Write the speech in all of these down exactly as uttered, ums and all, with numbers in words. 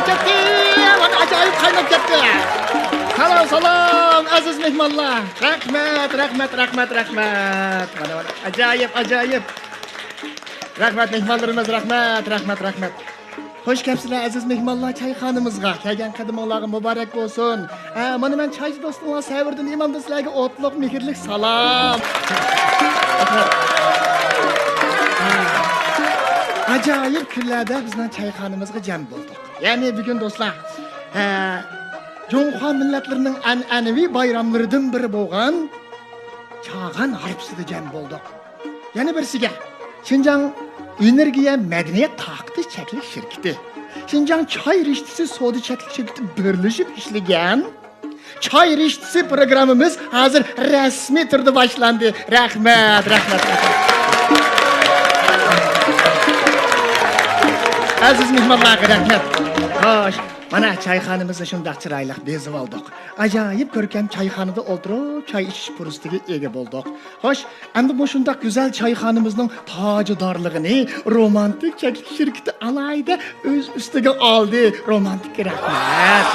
كەتتى! مانا ئاجايىپ قايناپ كەتتى! سالام، سالام، ئەزىز مېھمانلار! رەھمەت، رەھمەت، رەھمەت، رەھمەت! مانا، مانا، ئاجايىپ، ئاجايىپ! رەھمەت، مېھمانلىرىمىز، رەھمەت، رەھمەت، رەھمەت! خوش كەپسىلەر، ئەزىز مېھمانلار، چايخانىمىزغا كەلگەن قەدىمىڭلارغا مۇبارەك بولسۇن! ھە، مانا مەن چايچى دوستۇڭلار سەۋرىدىن ئىمامدىن سىلەرگە ئوتلۇق مېھىرلىك سالام! ئاجايىپ كۈنلەردە بىزنىڭ چايخانىمىزغا جەم بولدۇق. يەنى بۈگۈن دوستلار، ھە، جۇڭخۇا مىللەتلىرىنىڭ ئەنئەنىۋى بايراملىرىدىن بىرى بولغان چاغان ھارپىسىدا جەم بولدۇق. يەنە بىرسىگە، شىنجاڭ ئېنېرگىيە مەدەنىيەت تارقىتىش چەكلىك شىركىتى، شىنجاڭ چاي رىشتىسى سودا چەكلىك شىركىتى بىرلىشىپ ئىشلىگەن چاي رىشتىسى پروگراممىمىز ھازىر رەسمىي تۈردە باشلاندى. رەھمەت، رەھمەت، رەھمەت. ئەزىز مېھمانلارغا رەھمەت. خوش، مانا چايخانىمىزنى شۇنداق چىرايلىق بېزىۋالدۇق. ئاجايىپ كۆركەم چايخانىدا ئولتۇرۇپ چاي ئىچىش پۇرسىتىگە ئىگە بولدۇق. خوش، ئەمدى مۇشۇنداق گۈزەل چايخانىمىزنىڭ تاجىدارلىقىنى رومانتىك چەكلىك شىركىتى ئالاھىدە ئۆز ئۈستىگە ئالدى. رومانتىككا رەھمەت.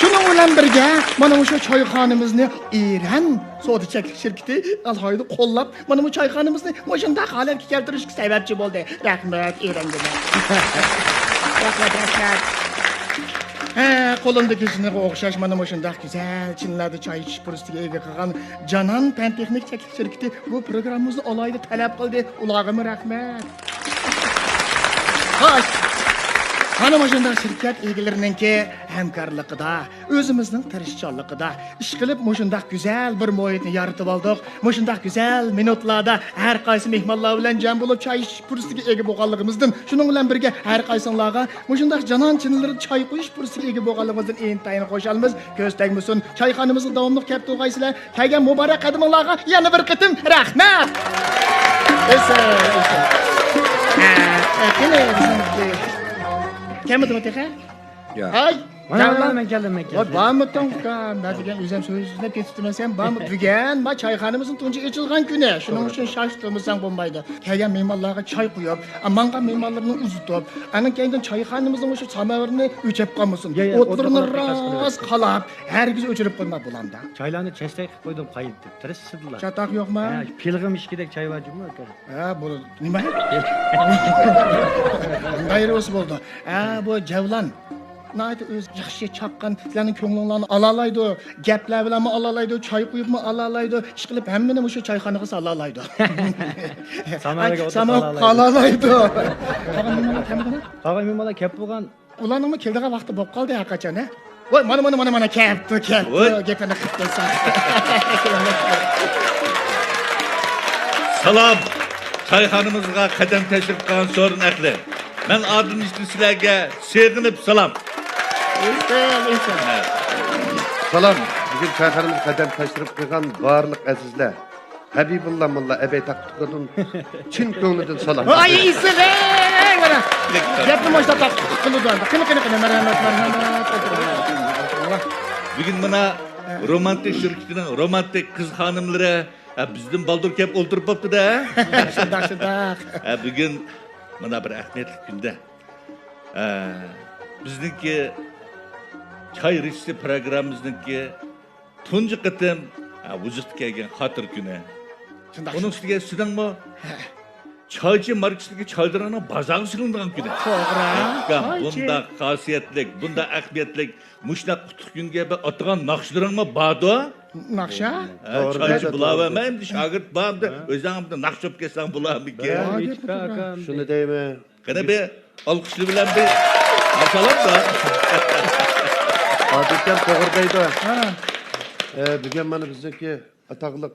شۇنىڭ بىلەن بىرگە، مانا مۇشۇ چايخانىمىزنى ئېرەن سودا چەكلىك شىركىتى ئالاھىدە قوللاپ، مانا بۇ چايخانىمىزنى مۇشۇنداق ھالەتكە كەلتۈرۈشكە سەۋەبچى بولدى. رەھمەت، ئېرەنگە. رەھمەت، رەھمەت. ھە، قولۇمدىكى چىنىغا ئوخشاش مانا مۇشۇنداق گۈزەل چىنىلاردا چاي ئىچىش پۇرسىتىگە ئىگە قىلغان جانان پەن تېخنىك چەكلىك شىركىتى بۇ پروگراممىمىزنى ئالاھىدە تەلەپ قىلدى. ئۇلارغىمۇ رەھمەت. خوش. مانا مۇشۇنداق شىركەت ئىگىلىرىنىڭكى ھەمكارلىقىدا، ئۆزىمىزنىڭ تىرىشچانلىقىدا ئىشقىلىپ مۇشۇنداق گۈزەل بىر مۇھىتنى يارىتىۋالدۇق. مۇشۇنداق گۈزەل مىنۇتلاردا ھەر قايسى مېھمانلار بىلەن جەم بولۇپ چاي ئىچىش پۇرسىتىگە ئىگە بولغانلىقىمىزدىن، شۇنىڭ بىلەن بىرگە ھەر قايسىڭلارغا مۇشۇنداق جانان چىنىلىرىدا چاي قۇيۇش پۇرسىتىگە ئىگە بولغانلىقىمىزدىن ئىنتايىن خۇشالمىز. كۆز تەگمىسۇن. چايخانىمىزغا داۋاملىق كەپ تۇرغايسىلەر. كەلگەن مۇبارەك قەدىمىڭلارغا يەنە بىر قېتىم رەھمەت! ئېسىل، ئېسىل. ھە، ھە، قېنى، بىزنىڭ، ئە، كەلمىدىمۇ تېخى؟ ياق. ھاي، مانا، جانلار. مانا، مەن كەلدىم، مەن ۋاي، كەلدىم. بارمۇ تۇڭكا؟ مەن دېگەن ئۆزۈم سۆزلەپ كېتىپتىمەن، سەن بارمۇ؟ بۈگۈن ما چايخانىمىزنىڭ تۇنجى ئېچىلغان كۈنى. شۇنىڭ توغرا. ئۈچۈن شاش تۇرمىساڭ بولمايدۇ. كەلگەن مېھمانلارغا چاي قۇيۇپ، ئا، ماڭغان مېھمانلارنى ئۇزىتىپ، ئانىڭ كەينىدىن چايخانىمىزنىڭ مۇشۇ ساماۋىرىنى ئۆچۈرۈپ قالمىسۇن. يا، يا، ئوتلىرىنى ئوتلىرىنى راست قالاپ، ھەرگىز ئۆچۈرۈپ قويما بۇلامدا. چايلارنى چەشتەك قىلىپ قويدۇم، قاينىتىپ. تىرىشسىدىلا. چاتاق يوقما؟ ھە، پىلغىم ئىچكۈدەك چاي بار جۇمۇ، ئاكا. ھە، بولىدۇ. نېمە؟ دايرىسى بولىدۇ. ھە، بۇ جەۋلان. ناھايىتى ئۆزى ياخشى چاققان، سىلەرنىڭ كۆڭلۈڭلارنى ئالالايدۇ. گەپلەر بىلەنمۇ ئالالايدۇ، چاي قۇيۇپمۇ ئالالايدۇ. ئىشقىلىپ ھەممىنى مۇشۇ چايخانىغا سالالايدۇ. ساماۋەرگە ئولتۇرۇپ ساماۋەر قالالايدۇ. قالغان مېھمانلار كەلمىدىمۇ؟ قالغان مېھمانلار كەپ بولغان. ئۇلارنىڭمۇ كېلىدىغان ۋاقتى بولۇپ قالدى ھەرقاچان، ھە؟ ۋاي، مانا، مانا، مانا، مانا، كەپتۇ، كەپتۇ، ۋاي. گېپىنى قىلىپ قويسا. سالام! چايخانىمىزغا قەدەم تەشرىپ قىلغان سورۇن ئەھلى. مەن ئادىل نىشتىن سىلەرگە سېغىنىپ سالام. ئېسىل، ئېسىل. سالام! بۈگۈن چايخانىمىزغا قەدەم تەشرىپ قىلغان بارلىق ئەزىزلەر. ھەبىبۇللا موللا ئەبەي تاققا تۇقىدىن چىن كۆڭلىدىن سالام. ۋاي ئېسىل، ئەي، مانا. گەپنى مۇشۇنداق تاققا تۇتۇپ قىلىدۇ. قېنى، قېنى، قېنى، مەرھەمەت، مەرھەمەت. بۈگۈن مانا رومانتىك شىركىتىنىڭ رومانتىك قىز خانىملىرى، ھە، بىزدىن بالدۇر كەپ ئولتۇرۇپ بوپتۇ-دە. شۇنداق، شۇنداق. ھە، بۈگۈن مانا بىر ئەھمىيەتلىك كۈندە، ھە، بىزنىڭكى چاي رىشتىسى پروگراممىمىزنىڭكى تۇنجى قېتىم، ھە، ۋۇجۇدقا كەلگەن خاتىرە كۈنى. شۇنداق، ئۇنىڭ شۇنداق. ئۈستىگە سېنىڭمۇ ھە. چايچى ماركىسىدىكى چايلىرىڭنىڭ بازارغا سېلىنىدىغان كۈنى. توغرا. ئۇكام، چايچى. بۇنداق خاسىيەتلىك، بۇنداق ئەھمىيەتلىك، مۇشۇنداق قۇتلۇق كۈنگە بىر ئاتىغان ناخشىلىرىڭمۇ باردۇ. ناخشا؟ ھە، توغرا، چايچى توغرا، بۇلاۋەرمەي، توغرا. ئەمدى شاگىرت بار، ئەمدى ھە. ئۆزۈڭ ئەمدى ناخشا چوپ كەتسەڭ بولامىكەن. ھە، ھە، ھە. شۇنى دەيمەن. قېنى بىر ئالقىشلار بىلەن بىر قارشى ئالامسىلەر؟ ئادىلكەم توغرا دەيدۇ. ھە. ئە، بۈگۈن مانا بىزنىڭكى ئاتاقلىق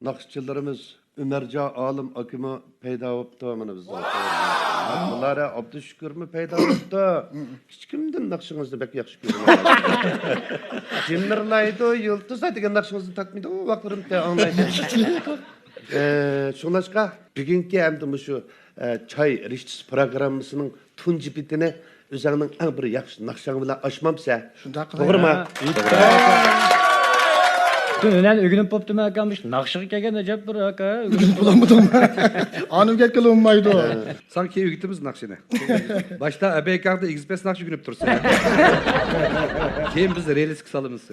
ناخشىچىلىرىمىز ئۆمەرجان ئالىم ئاكىمۇ پەيدا بوپتۇ مانا بىزنىڭ. بۇلار ئابدۇشۈكۈرمۇ پەيدا بوپتۇ. كىچىكىمدىن ناخشىڭىزنى بەك ياخشى كۆرىمەن. جىمىرلايدۇ يۇلتۇزلار دېگەن ناخشىڭىزنى تارتمايدۇ، ئۇ ۋاقىتلىرىمدا ئاڭلايتتىم. ئە، شۇڭلاشقا بۈگۈنكى ھەمدە مۇشۇ، ئە، چاي رىشتىسى پروگراممىسىنىڭ تۇنجى بېتىنى ئۆزۈڭنىڭ ئەڭ بىر ياخشى ناخشاڭ بىلەن ئاچمامسەن؟ شۇنداق قىلاي. توغرىمۇ؟ ھە. توغرا. ھۈنەرنى ئۆگىنىپ بوپتىمەن ئاكا، مۇشۇ ناخشىغا كەلگەندە ئەجەب بىر ئاكا ئۆگىنىپ بولالمىدىڭمۇ؟ ئانا ئۆگەتكىلى بولمايدۇ. ساڭا كېيىن ئۆگىتىمىز ناخشىنى. باشتا ئەبەي كاغدا ئېگىز پەس ناخشا ئۆگىنىپ تۇرسۇن. كېيىن بىز رېلىسكا سالىمىز.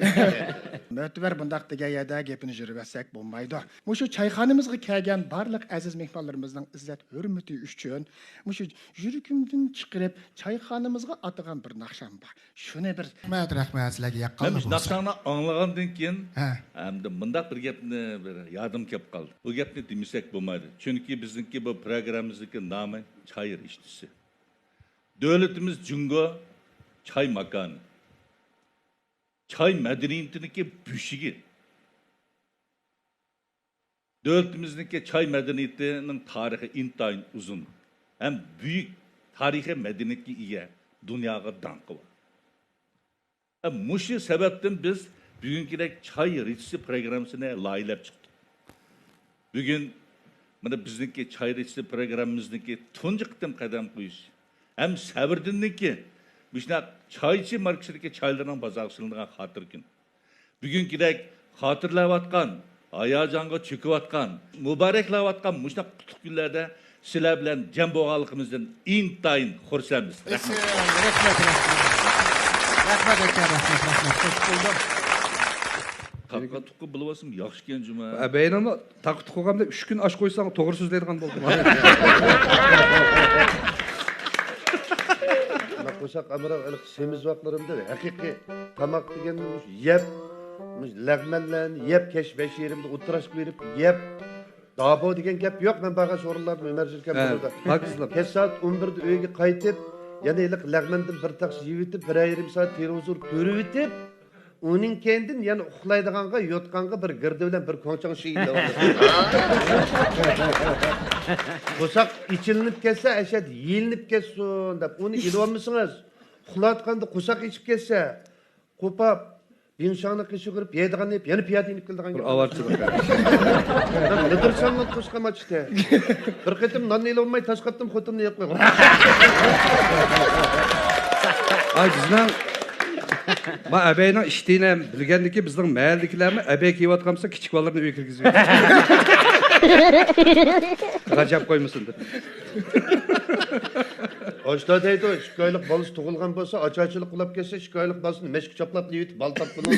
مۆتىۋەر، بۇنداق دېگەن يەردە گېپىنى يۈرۈۋەتسەك بولمايدۇ. مۇشۇ چايخانىمىزغا كەلگەن بارلىق ئەزىز مېھمانلىرىمىزنىڭ ئىززەت ھۆرمىتى ئۈچۈن مۇشۇ يۈرىكىمدىن چىقىرىپ چايخانىمىزغا ئاتىغان بىر ناخشام بار. شۇنى بىر رەھمەت، رەھمەت، سىلەرگە ياققانلا مەن مۇشۇ بولسۇن. ناخشاڭنى ئاڭلىغاندىن كېيىن، ھە، ئەمدى مۇنداق بىر گەپنى، بىر يادىم كەپ قالدى. بۇ گەپنى دېمىسەك بولمايدۇ. چۈنكى بىزنىڭكى بۇ پروگراممىمىزنىڭكى نامى چاي رىشتىسى. دۆلىتىمىز جۇڭگو، چاي ماكانى. چاي مەدەنىيىتىنىڭكى بۆشۈكى. دۆلىتىمىزنىڭكى چاي مەدەنىيىتىنىڭ تارىخى ئىنتايىن ئۇزۇن ھەم بۈيۈك تارىخىي مەدەنىيەتكە ئىگە، دۇنياغا داڭقى بار. ھە، مۇشۇ سەۋەبتىن بىز بۈگۈنكىدەك چاي رىشتىسى پروگراممىسىنى لايىھەلەپ چىقتۇق. بۈگۈن مانا بىزنىڭكى چاي رىشتىسى پروگراممىمىزنىڭكى تۇنجى قېتىم قەدەم قويۇش ھەم سەۋردىننىڭكى مۇشۇنداق چايچى ماركىسىدىكى چايلىرىنىڭ بازارغا سېلىنىدىغان خاتىرە كۈنى. بۈگۈنكىدەك خاتىرىلەۋاتقان، ھاياجانغا چۆكۈۋاتقان، مۇبارەكلەۋاتقان مۇشۇنداق قۇتلۇق كۈنلەردە سىلەر بىلەن جەم بولغانلىقىمىزدىن ئىنتايىن خۇرسەنمىز. رەھمەت. رەھمەت، رەھمەت. رەھمەت، ئاكا، رەھمەت، رەھمەت. خوش بولدۇم. تاقا تۇقى بولۇۋالسىمۇ ياخشىكەن جۇما. ئەبەينىڭمۇ تاقا تۇقى قالمىدى، ئۈچ كۈن ئاش قويساڭ توغرا سۆزلەيدىغان بولدۇم. قورساق ئامراق، ھېلىقى سېمىز ۋاقىتلىرىمدا ھەقىقىي تاماق دېگەننى مۇشۇ يەپ، مۇشۇ لەغمەنلەرنى يەپ، كەچ بەش يېرىمدە ئولتۇراشقا بېرىپ يەپ، دابو دېگەن گەپ يوق. مەن بارغان سورۇنلاردا ئۆمەرجان ئاكام ھە، بولىدۇ. پاكىزلىق. كەچ سائەت ئون بىردە ئۆيگە قايتىپ، يەنە ھېلىقى لەغمەندىن بىر تەخسە يېۋېتىپ، بىرەر يېرىم سائەت تېلېۋىزور كۆرۈۋېتىپ، ئۇنىڭ كەينىدىن يەنە ئۇخلايدىغانغا يوتقانغا بىر گىردە بىلەن بىر كوڭچاڭ شېيىن ئالىدۇ. قورساق ئېچىلىنىپ كەتسە، ئەشەدە يېلىنىپ كەتسۇن دەپ، ئۇنى ئېلىۋالمىسىڭىز، ئۇخلاۋاتقاندا قورساق ئېچىپ كەتسە، قوپاپ، بىڭشاڭنى قېشىغا ئۇرۇپ يەيدىغان يەپ، يەنە پىيادە يېنىپ كېلىدىغان بىر گەپ. ئاۋارىچىلىق. مەن مىدىرسامنىڭ توسقان ماچىتى. بىر قېتىم ناننى ئېلىۋالماي تاش قاتتىم، خوتۇننى يەپ قويغان. ئاي، بىزنىڭ، ما، ئەبەينىڭ ئىشتىنى بىلگەندىكىن بىزنىڭ مەھەللىدىكىلەرمۇ ئەبەي كېلىۋاتقان بولسا كىچىك بالىلىرىنى ئۆيگە كىرگۈزۈۋېتىدۇ. غاجاپ قويمىسۇن دەپ. ئاشتا دەيدۇ، ئىككى ئايلىق بالىسى تۇغۇلغان بولسا، ئاچارچىلىق قىلاپ كەتسە، ئىككى ئايلىق بالىسىنى مەشكە چاپلاپ يېۋېتىپ بالا تاپقىنىڭ.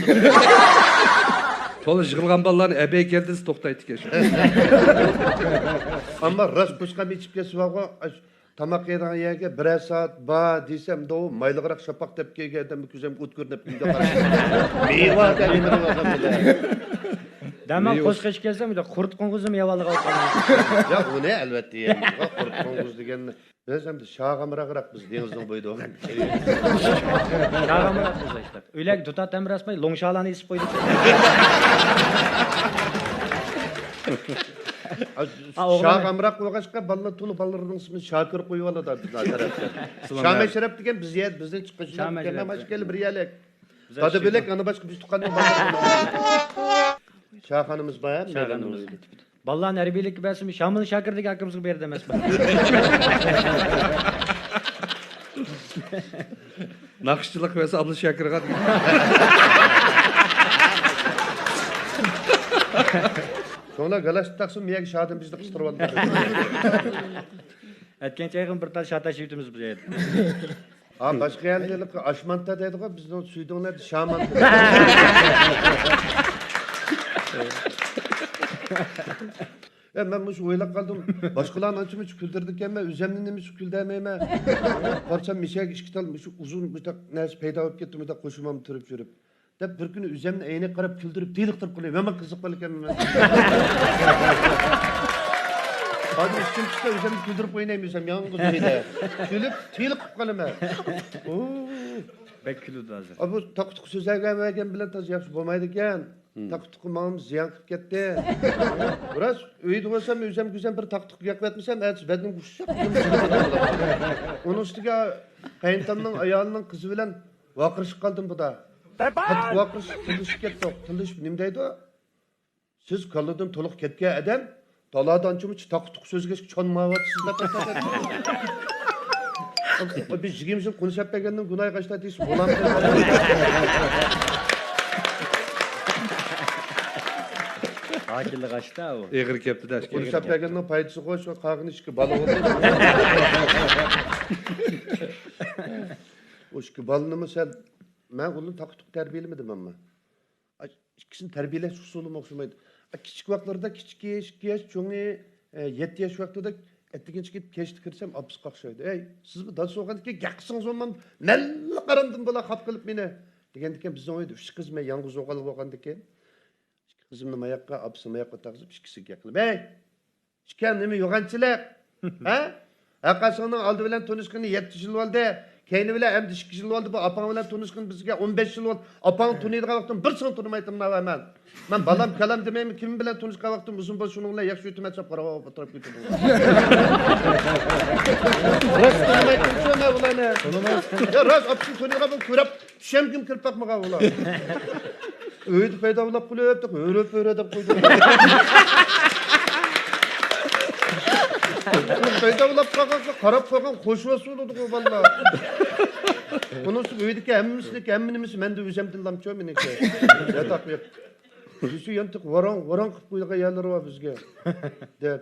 تولا يىغلىغان بالىلارنى ئەبەي كەلدى دېسە توختايدىكەن. ئەمما راست قورسىقىم ئېچىپ كەتسە بارغۇ، ئاش-، تاماق يەيدىغان يەرگە بىرەر سائەت بار دېسەم، داۋۇ مايلىقراق شاپاق تېپىپ كەلگەن ئادەمنى كۆزۈم ئۆتكۈر دەپ ئۆيدە قاراپ. مېۋە دەپ نېمە دەپ ئالغان بولدى. دەمەن مېۋە. قورسىقى ئېچىپ كەلسەم، قۇرت قوڭغۇزنىمۇ يەۋالىدىغان بولدۇم. ياق، ئۇنى ئەلۋەتتە يەيمىز. قۇرت قوڭغۇز دېگەننى بىز ئەمدى شاغامراقراق، بىز دېڭىزنىڭ بويىدا بولغان. شاغامراق بىز ئاشتاق. ئۆيلەرگە دۇتار تەمرەسمەي، لوڭشالارنى ئېسىپ قويدۇق. ئا، ئوغلۇم. شاغامراق بولغاچقا، بالىلار تولا بالىلىرىنىڭ ئىسمىنى شاكىر قويۇۋالىدۇ بىز تەرەپتە. شامەشرەپ دېگەن بىز يەر، بىزدىن چىققان شۇنداق شامەشرەپ. كەمەم ئاشكەنلى بىر يەرلىك. دادا بۆلەك، ئانا باشقا بىز تۇغقاننىڭ بالىلىرى. شاخانىمىز بار، شاخانىمىز. بالىلارنى ھەربىيلىككە بەرسىمۇ، شامىل شاكىر دېگەن ئاكىمىزغا بېرىدۇ ئەمەسمۇ؟ ناخشىچىلىق بەرسە ئابلا شاكىرغا. شۇڭلار گالاش تاقسۇن، مىيەگە شادىن بىزنى قىستۇرۇۋالدى. ئەتكەن چايغىمۇ بىر تال شاتاش يۇتىمىز بۇ يەردە. ھا، باشقا يەردە ھېلىقى ئاشمانتا دەيدىغۇ، بىزنىڭ سۈيدۈڭلەردە شامانتا. يا، مەن مۇشۇ ئويلاپ قالدىم، باشقىلارنى ئانچە-مۇنچە كۈلدۈرىدىكەنمەن، ئۆزۈمنى نېمىشقا كۈلدۈرمەيمەن؟ قارىسام، مېشەگە ئىككى تال مۇشۇ ئۇزۇن مۇشۇنداق نەرسە پەيدا بولۇپ كەتتى، مۇنداق قوشۇمام تۇرۇپ يۈرۈپ. دەپ بىر كۈنى ئۆزۈمنى ئەينەككە قاراپ كۈلدۈرۈپ، تېلىقتۇرۇپ قوياي. مەن قىزىق بالا ئىكەنمەن. ھازىر ئىشىم چىقسا، ئۆزۈمنى كۈلدۈرۈپ ئوينايمەن، ئۆزۈم يالغۇز ئۆيدە. كۈلۈپ، تېلىقىپ قالىمەن. ئۇ. بەك كۈلىدۇ ھازىر. ئا، بۇ تاقا-تۇقا سۆزلەۋەرگەن بىلەن تازا ياخشى بولمايدىكەن. تاقا-تۇقا ماڭىمۇ زىيان قىلىپ كەتتى. راست، ئۆيدە بولسام، ئۆزۈم گۈزەم بىر تاقا-تۇقا ياقىۋەتمىسەم، ئەتىسى بەدىنىم ئۇششاق. ئۇنىڭ ئۈستىگە قېيىنتامنىڭ ئايالىنىڭ قىزى بىلەن ۋارقىرىشىپ قالدىم بۇدا. قاتتىق ۋارقىرىشىپ، تىللىشىپ كەتتۇق. تىللىشىپ نېمە دەيدۇ؟ سىز كاللىدىن تولۇق كەتكەن ئادەم، تالادا ئانچە-مۇنچە تاقا-تۇقا سۆزلىگەچكە چانمايۋاتىسىز دەپ. بىز يىگىرمە يىل قونۇشۇپ بەرگەندىن گۇناھى قاچتى دېسە بولامدۇ؟ ئاچىلىغاچتا ئۇ. ئېغىر كەپتىدە. ئۇنى ساپ بەرگەننىڭ پايدىسى خوش، قالغىنى ئىككى بالا بولدى. ئۇ ئىككى بالىنىمۇ سەل، مەن ئۇلارنى تاقا-تۇقا تەربىيەلىمىدىم ئەمما. ئىككىسىنى تەربىيەلەش ئۇسۇلىمۇ ئوخشىمايدۇ. كىچىك ۋاقىتلىرىدا كىچىكى ئىككى ياش، چوڭى، ئە، يەتتە ياش ۋاقتىدا ئەتىگىنچە كېتىپ كەچتە كىرسەم ئاپىسىغا قاقشايدۇ. «ئەي، سىز بۇ دادىسى بولغاندىكىن گەپ قىلسىڭىز بولمامدۇ؟ مەنلا قارامدىم بالا خاپا قىلىپ مېنى.» دېگەندىكىن بىزنىڭ ئۆيدە ئۈچ قىز، مەن يالغۇز ئوغۇل بولغاندىكىن ئىككى قىزىمنى ماياققا، ئاپىسىنى ماياققا ئولتۇرغۇزۇپ ئىككىسىگە گەپ قىلىپ، «ئەي، ئىككىڭ نېمە يوغانچىلىق؟ ھە؟ ئاقا سىڭلىنىڭ ئالدى بىلەن تونۇشقىنى يەتتە يىل بولدى، كەينى بىلەن ئەمدى ئىككى يىل بولدى. بۇ ئاپاڭ بىلەن تونۇشقىنى بىزگە ئون بەش يىل بولدى. ئاپاڭنى تونۇيدىغان ۋاقتىم بىر سىڭ تونۇمايتتىم مانا مەن. مەن بالام كالام دېمەيمەن، كىم بىلەن تونۇشقان ۋاقتىم ئۇزۇن بولسا شۇنىڭ بىلەن ياخشى ئۆتىمەن» دەپ قاراپ ئولتۇرۇپ كېتىدۇ. راست تونۇمايتتىم شۇ مەن ئۇلارنى. يا راست ئاپىسىنى تونۇيدىغان بولۇپ كۆرۈپ چۈشەمگىمۇ كىرىپ باقمىغان ئۇلار. ئۆيدە پەيدا بولاپ قېلىپ، ھۆرە پۆرە دەپ قويدۇم. پەيدا بولاپ قالغانسا قاراپ قويغان خوش بولسۇن دېدىغۇ بالىلار. بۇنىڭ ئۈستىگە ئۆيدىكى ھەممىسىنىڭكى ھەممە نېمىسى مەندە ئۆزەمدىنلامچۇ مېنىڭكى. ياتاق يوق. شۇ يانتىق ۋاراڭ ۋاراڭ قىلىپ قويىدىغان يەرلىرى بار بىزگە. دەپ.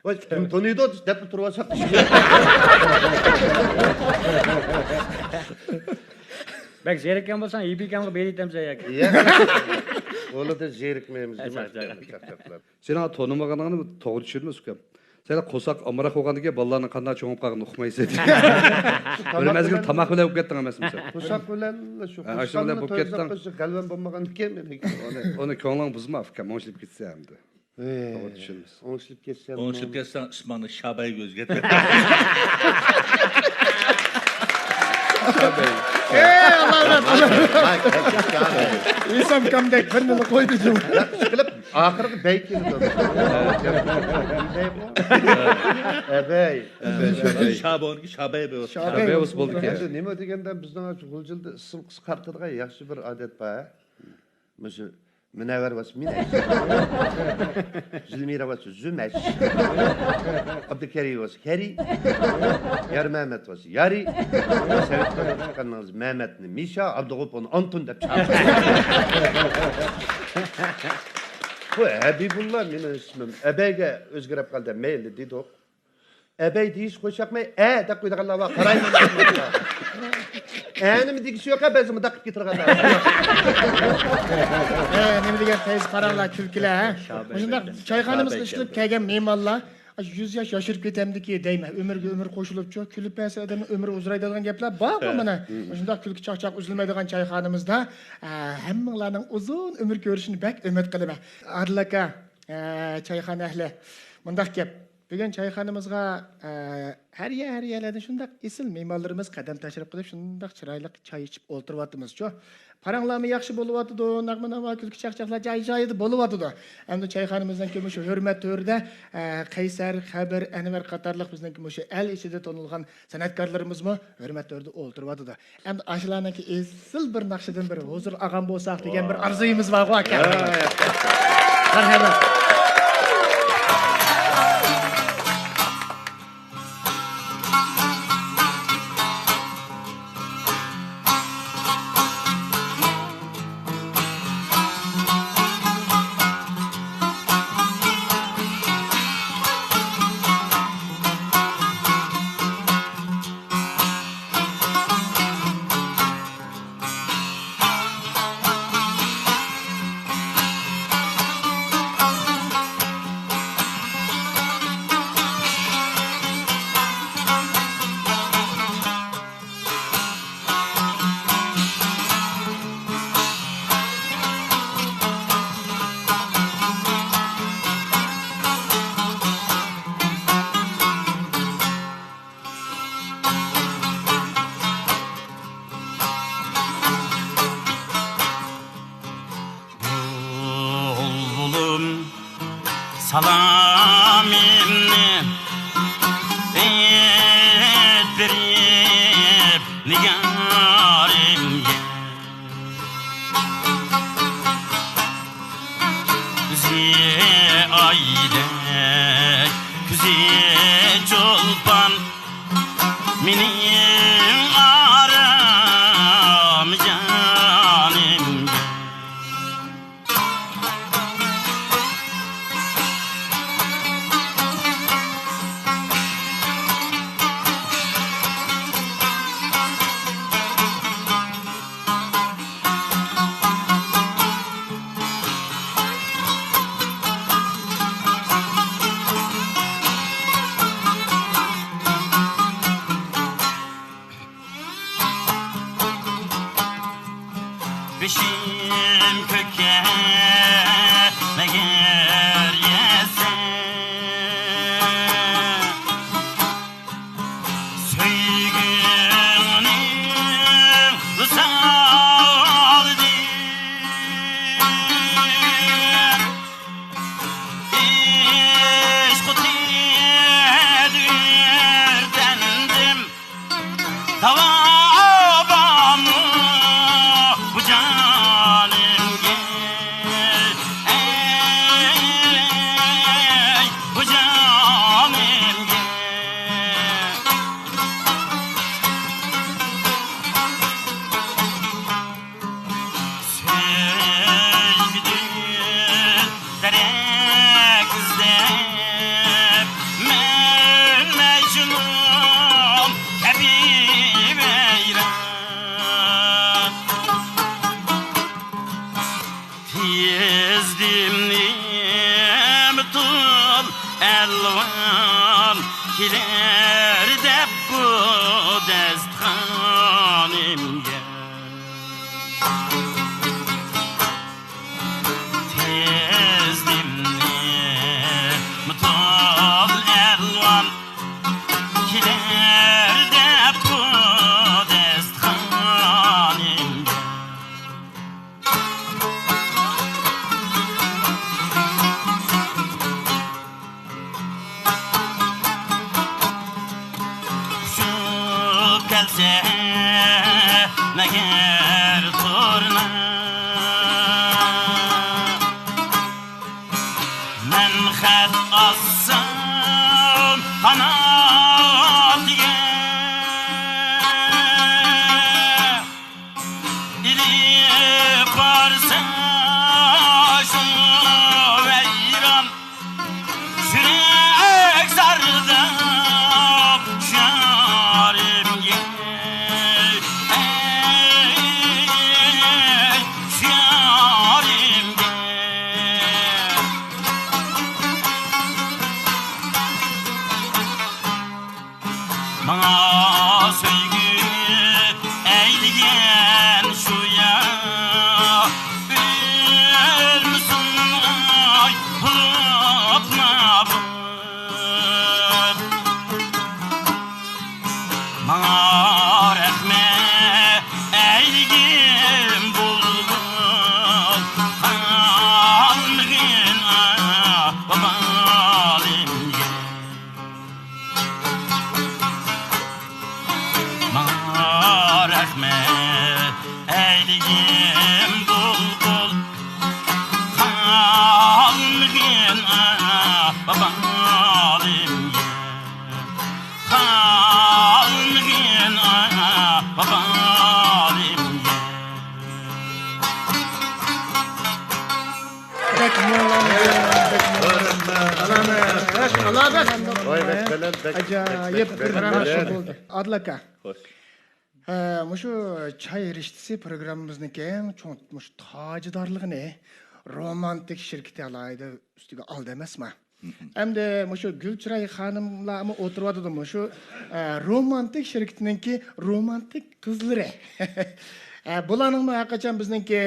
ۋاي، كىم تونۇيدۇ دەپلا تۇرۇۋالساق. بەك زېرىككەن بولساڭ، ئىبىكەمغا بېرىتەمسەن ياكى؟ ياق. ئۇلىدىن زېرىكمەيمىز. ھە، نېمە چاقچاق. چاقچاقلاپ. سېنىڭ تونۇمىغىنىڭنى توغرا چۈشىنىمىز، ئۇكام. سەن قورساق ئامراق بولغاندىن كېيىن بالىلارنىڭ قانداق چوڭىيىپ قالغىنىنى ئۇقمايسەن. بىر مەزگىل تاماق بىلەن بولۇپ كەتتىڭ ئەمەسمۇ سەن؟ قورساق بىلەن شۇ ھە، ئاشۇنىڭ بىلەن قورساقنى بولۇپ تويلاپ كەتتىڭ. قويسا غەلۋەم بولمىغاندىكىن مېنىڭكى. ئۇنى، ئۇنى كۆڭلۈڭ بۇزما، ئۇكام، ئوڭشىلىپ كەتسە ئەمدى. ئېي، توغرا چۈشىنىمىز. ئوڭشىلىپ كەتسەم. ئوڭشىلىپ كەتسەڭ، ئىسمىڭنى شابەيگە ئۆزگەرت. شابەي. ئېي، ئاللا رەھمەت. ھېسام ئۇكامدەك بىرنىلا قويدى جۇمۇ. ياخشى قىلىپ، ئاخىرىغا بەي كېلىدۇ. ئەبەي. شابونىكى شابەي بولسا. شابەي بولسا بولدى. ئەمدى نېمە دېگەندە، بىزنىڭ غۇلجىدا ئىسىم قىسقارتىدىغان ياخشى بىر ئادەت بار. مۇشۇ مۇنەۋۋەر بولسا مىنەش. زۈلمىرە بولسا زۈمەش. ئابدۇكەرىم بولسا كەرى. يارمەمەت بولسا يارى. سەۋەتكە چىققانىڭىز مەمەتنى مىشا، ئابدۇغوپۇرنى ئانتون دەپ چاقىرىڭ. بۇ ھەبىبۇللا مېنىڭ ئىسمىم. ئەبەيگە ئۆزگىرىپ قالدى، مەيلى دېدۇق. ئەبەي دېيىش خوش ياقماي، ئە دەپ قويىدىغانلار بار، قارايمەن. ئە نېمە دېگۈسى يوق، بەزى مۇنداق قىلىپ كېتىدىغانلار. ئە، نېمە دېگەن پەيز پاراڭلار، كۈلكىلەر، ھە؟ مۇشۇنداق چايخانىمىزغا ئىشلىنىپ كەلگەن مېھمانلار، ئاشۇ يۈز ياش ياشىرىپ كېتەمدىكى دەيمەن، ئۆمۈرگە ئۆمۈر قوشۇلۇپچۇ، كۈلۈپ بەرسە ئادەمنىڭ ئۆمرى ئۇزىرايدىغان گەپلەر بارغۇ مانا. مۇشۇنداق كۈلكە چاقچاق ئۈزۈلمەيدىغان چايخانىمىزدا، ئە، ھەممىڭلارنىڭ ئۇزۇن ئۆمۈر كۆرۈشىنى بەك ئۈمىد قىلىمەن. ئادىل ئاكا، ئە، چايخانا ئەھلى، مۇنداق گەپ. بۈگۈن چايخانىمىزغا، ئە، ھەر يەر، ھەر يەرلەردىن شۇنداق ئېسىل مېھمانلىرىمىز قەدەم تەشرىپ قىلىپ، شۇنداق چىرايلىق چاي ئىچىپ ئولتۇرۇۋاتىمىزچۇ. پاراڭلارمۇ ياخشى بولۇۋاتىدۇ، ناغمە ناۋا، كۈلكە چاقچاقلار جاي جايىدا بولۇۋاتىدۇ. ئەمدى چايخانىمىزنىڭكى مۇشۇ ھۆرمەت تۆرىدە، ئە، قەيسەر، خەبىر، ئەنۋەر قاتارلىق بىزنىڭكى مۇشۇ ئەل ئىچىدە تونۇلغان سەنئەتكارلىرىمىزمۇ ھۆرمەت تۆرىدە ئولتۇرۇۋاتىدۇ. ئەمدى ئاشۇلارنىڭكى ئېسىل بىر ناخشىدىن بىر ھۇزۇر ئالغان بولساق دېگەن بىر ئارزۇيىمىز بارغۇ، ئاكا. مەرھەمەت. بۇلبۇلۇم سالامىمنى ئېيت بېرىپ نىگارىمگە. كۆزى ئايدەك، كۆزى چولپان، مېنىڭ ئارام جانىمگە. ئەلۋان كېلەر دەپ بۇ دەستىخانىمگە. تېزدىمنى مۇتال ئەلۋان كېلەر دەپ بۇ دەستىخانىمگە. ئۇچۇپ كەلسە مەگەر تۇرنا، مەن خەت ئازسام قانات يەر. ئېلىپ بارسا شۇ ۋەيران، يۈرەك زارداپ شارىمگە، ئەي، شارىمگە. ماڭا سۆيگۈ ئەيلىگەن شۇ يار، ئۆلمىسۇن ئاي بولۇپلا بۇ. ماڭا رەھمەت ئەيلىگىن بۇلبۇل، قالمىغىن ئاھ بالىم. ماڭا رەھمەت ئەيلىگىن بۇلبۇل، قالمىغىن ئاھ بالىم، قالمىغىن ئاھ بالىم. بەك مۇڭلانغان، بەك مۇڭلانغان. ئالاھىدە. ۋاي، بەك بەلەن، بەك، ئاجايىپ بەك، بەك، بىر بەك مەشۇ بەلەن. بولدى. ئادىل ئاكا. خوش. ھە، مۇشۇ چاي رىشتىسى پروگراممىمىزنىڭكى ئەڭ چوڭ مۇشۇ تاجىدارلىقىنى رومانتىك شىركىتى ئالاھىدە ئۈستىگە ئالدى ئەمەسما؟ مھم. ئەمدى مۇشۇ گۈلچىراي خانىملارمۇ ئولتۇرۇۋاتىدۇ، مۇشۇ، ئە، رومانتىك شىركىتىنىڭكى رومانتىك قىزلىرى. ئە، بۇلارنىڭمۇ ھەر قاچان بىزنىڭكى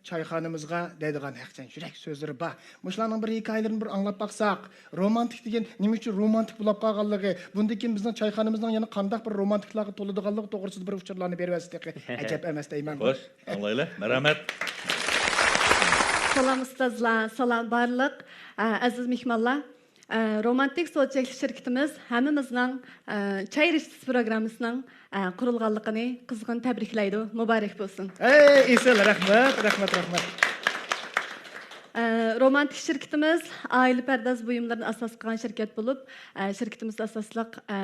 چايخانىمىزغا دەيدىغان ھەرقاچان يۈرەك سۆزلىرى بار. مۇشۇلارنىڭ بىر ھېكايىلىرىنى بىر ئاڭلاپ باقساق، رومانتىك دېگەن نېمە ئۈچۈن رومانتىك بولاپ قالغانلىقى، بۇندىن كېيىن بىزنىڭ چايخانىمىزنىڭ يەنە قانداق بىر رومانتىكلارغا تولىدىغانلىقى توغرىسىدا بىر ئۇچۇرلارنى بېرىۋەتسە تېخى ئەجەب ئەمەس دەيمەن. خوش، ئاڭلايلى. مەرھەمەت. سالام ئۇستازلار، سالام بارلىق، ئە، ئەزىز مېھمانلار. ئە، رومانتىك سودا چەكلىك شىركىتىمىز ھەممىمىزنىڭ، ئە، چاي رىشتىسى پروگراممىسىنىڭ، ئە، قۇرۇلغانلىقىنى قىزغىن تەبرىكلەيدۇ. مۇبارەك بولسۇن. ئەي، ئېسىل، رەھمەت، رەھمەت، رەھمەت. ئە، رومانتىك شىركىتىمىز ئائىلە پەرداز بۇيۇملىرىنى ئاساس قىلغان شىركەت بولۇپ، ئە، شىركىتىمىزدە ئاساسلىق، ئە،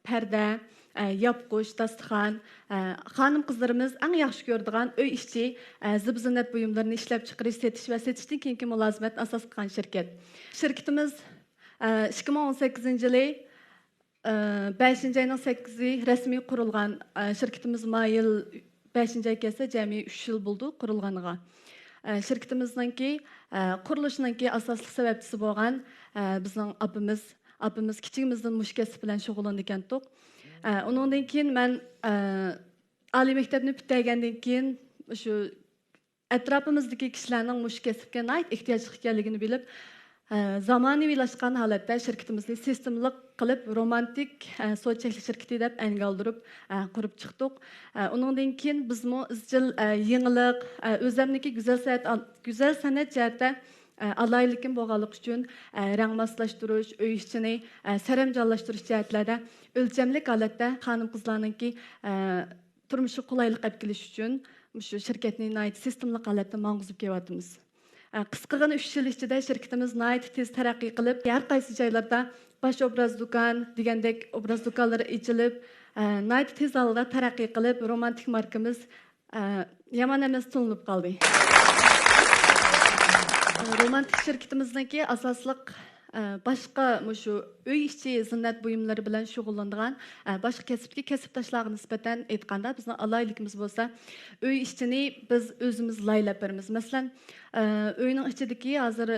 پەردە، ئە، ياپقۇچ، داستىخان، ئە، خانىم-قىزلىرىمىز ئەڭ ياخشى كۆرىدىغان ئۆي ئىچى، ئە، زىبۇ-زىننەت بۇيۇملىرىنى ئىشلەپچىقىرىش، سېتىش ۋە سېتىشتىن كېيىنكى مۇلازىمەتنى ئاساس قىلغان شىركەت. شىركىتىمىز، ئە، ئىككى مىڭ ئون سەككىزىنچى يىلى، ئە، بەشىنچى ئاينىڭ سەككىزى رەسمىي قۇرۇلغان، ئە، شىركىتىمىز ما يىل بەشىنچى ئاي كەلسە جەمئىي ئۈچ يىل بولىدۇ قۇرۇلغىنىغا. ئە، شىركىتىمىزنىڭكى، ئە، قۇرۇلۇشىنىڭكى ئاساسلىق سەۋەبچىسى بولغان، ئە، بىزنىڭ ئاپىمىز، ئاپىمىز كىچىكىمىزدىن مۇشۇ كەسىپ بىلەن شۇغۇللىنىدىكەنتۇق. ئە، ئۇنىڭدىن كېيىن مەن، ئە، ئالىي مەكتەپنى پۈتتۈرگەندىن كېيىن شۇ ئەتراپىمىزدىكى كىشىلەرنىڭ مۇشۇ كەسىپكە ناھايىتى ئېھتىياجلىق ئىكەنلىكىنى بىلىپ، ئە، زامانىۋىلاشقان ھالەتتە شىركىتىمىزنى سىستېمىلىق قىلىپ، رومانتىك، ئە، سودا چەكلىك شىركىتى دەپ ئەنگە ئالدۇرۇپ، ئە، قۇرۇپ چىقتۇق. ئە، ئۇنىڭدىن كېيىن بىزمۇ ئىزچىل، ئە، يېڭىلىق، ئە، ئۆزەمنىكى گۈزەل سەنئەت، گۈزەل سەنئەت جەھەتتە، ئە، ئالاھىدىلىكىم بولغانلىقى ئۈچۈن، ئە، رەڭ ماسلاشتۇرۇش، ئۆي ئىچىنى، ئە، سەرەمجانلاشتۇرۇش جەھەتلەردە ئۆلچەملىك ھالەتتە خانىم-قىزلارنىڭكى، ئە، تۇرمۇشىغا قولايلىق ئەپ كېلىش ئۈچۈن مۇشۇ شىركەتنى ناھايىتى سىستېمىلىق ھالەتتە ماڭغۇزۇپ كېلىۋاتىمىز. ئە، قىسقىغىنا ئۈچ يىل ئىچىدە شىركىتىمىز ناھايىتى تېز تەرەققىي قىلىپ، ھەر قايسى جايلاردا باش ئوبراز دۇكان دېگەندەك ئوبراز دۇكانلىرى ئېچىلىپ، ئە، ناھايىتى تېز ھالدا تەرەققىي قىلىپ، رومانتىك ماركىمىز، ئە، يامان ئەمەس تونۇلۇپ قالدى. رومانتىك شىركىتىمىزنىڭكى ئاساسلىق ئە، باشقا مۇشۇ ئۆي ئىچى زىننەت بۇيۇملىرى بىلەن شۇغۇللىنىدىغان، ئە، باشقا كەسىپتىكى كەسىپداشلارغا نىسبەتەن ئېيتقاندا، بىزنىڭ ئالاھىدىلىكىمىز بولسا، ئۆي ئىچىنى بىز ئۆزىمىز لايىھەلەپ بېرىمىز. مەسىلەن، ئە، ئۆينىڭ ئىچىدىكى ھازىر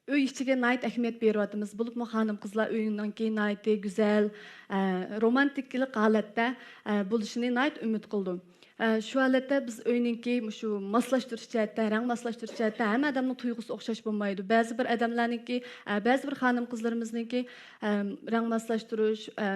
ئۆي ئىچىگە ناھايىتى ئەھمىيەت بېرىۋاتىمىز. بولۇپمۇ خانىم-قىزلار ئۆيىنىڭكى ناھايىتى گۈزەل، ئە، رومانتىكىلىق ھالەتتە، ئە، بولۇشىنى ناھايىتى ئۈمىد قىلىدۇ. ئە، شۇ ھالەتتە بىز ئۆينىڭكى مۇشۇ ماسلاشتۇرۇش جەھەتتە، رەڭ ماسلاشتۇرۇش جەھەتتە ھەممە ئادەمنىڭ تۇيغۇسى ئوخشاش بولمايدۇ. بەزى بىر ئادەملەرنىڭكى، ئە، بەزى بىر خانىم-قىزلىرىمىزنىڭكى، ئە، رەڭ ماسلاشتۇرۇش، ئە،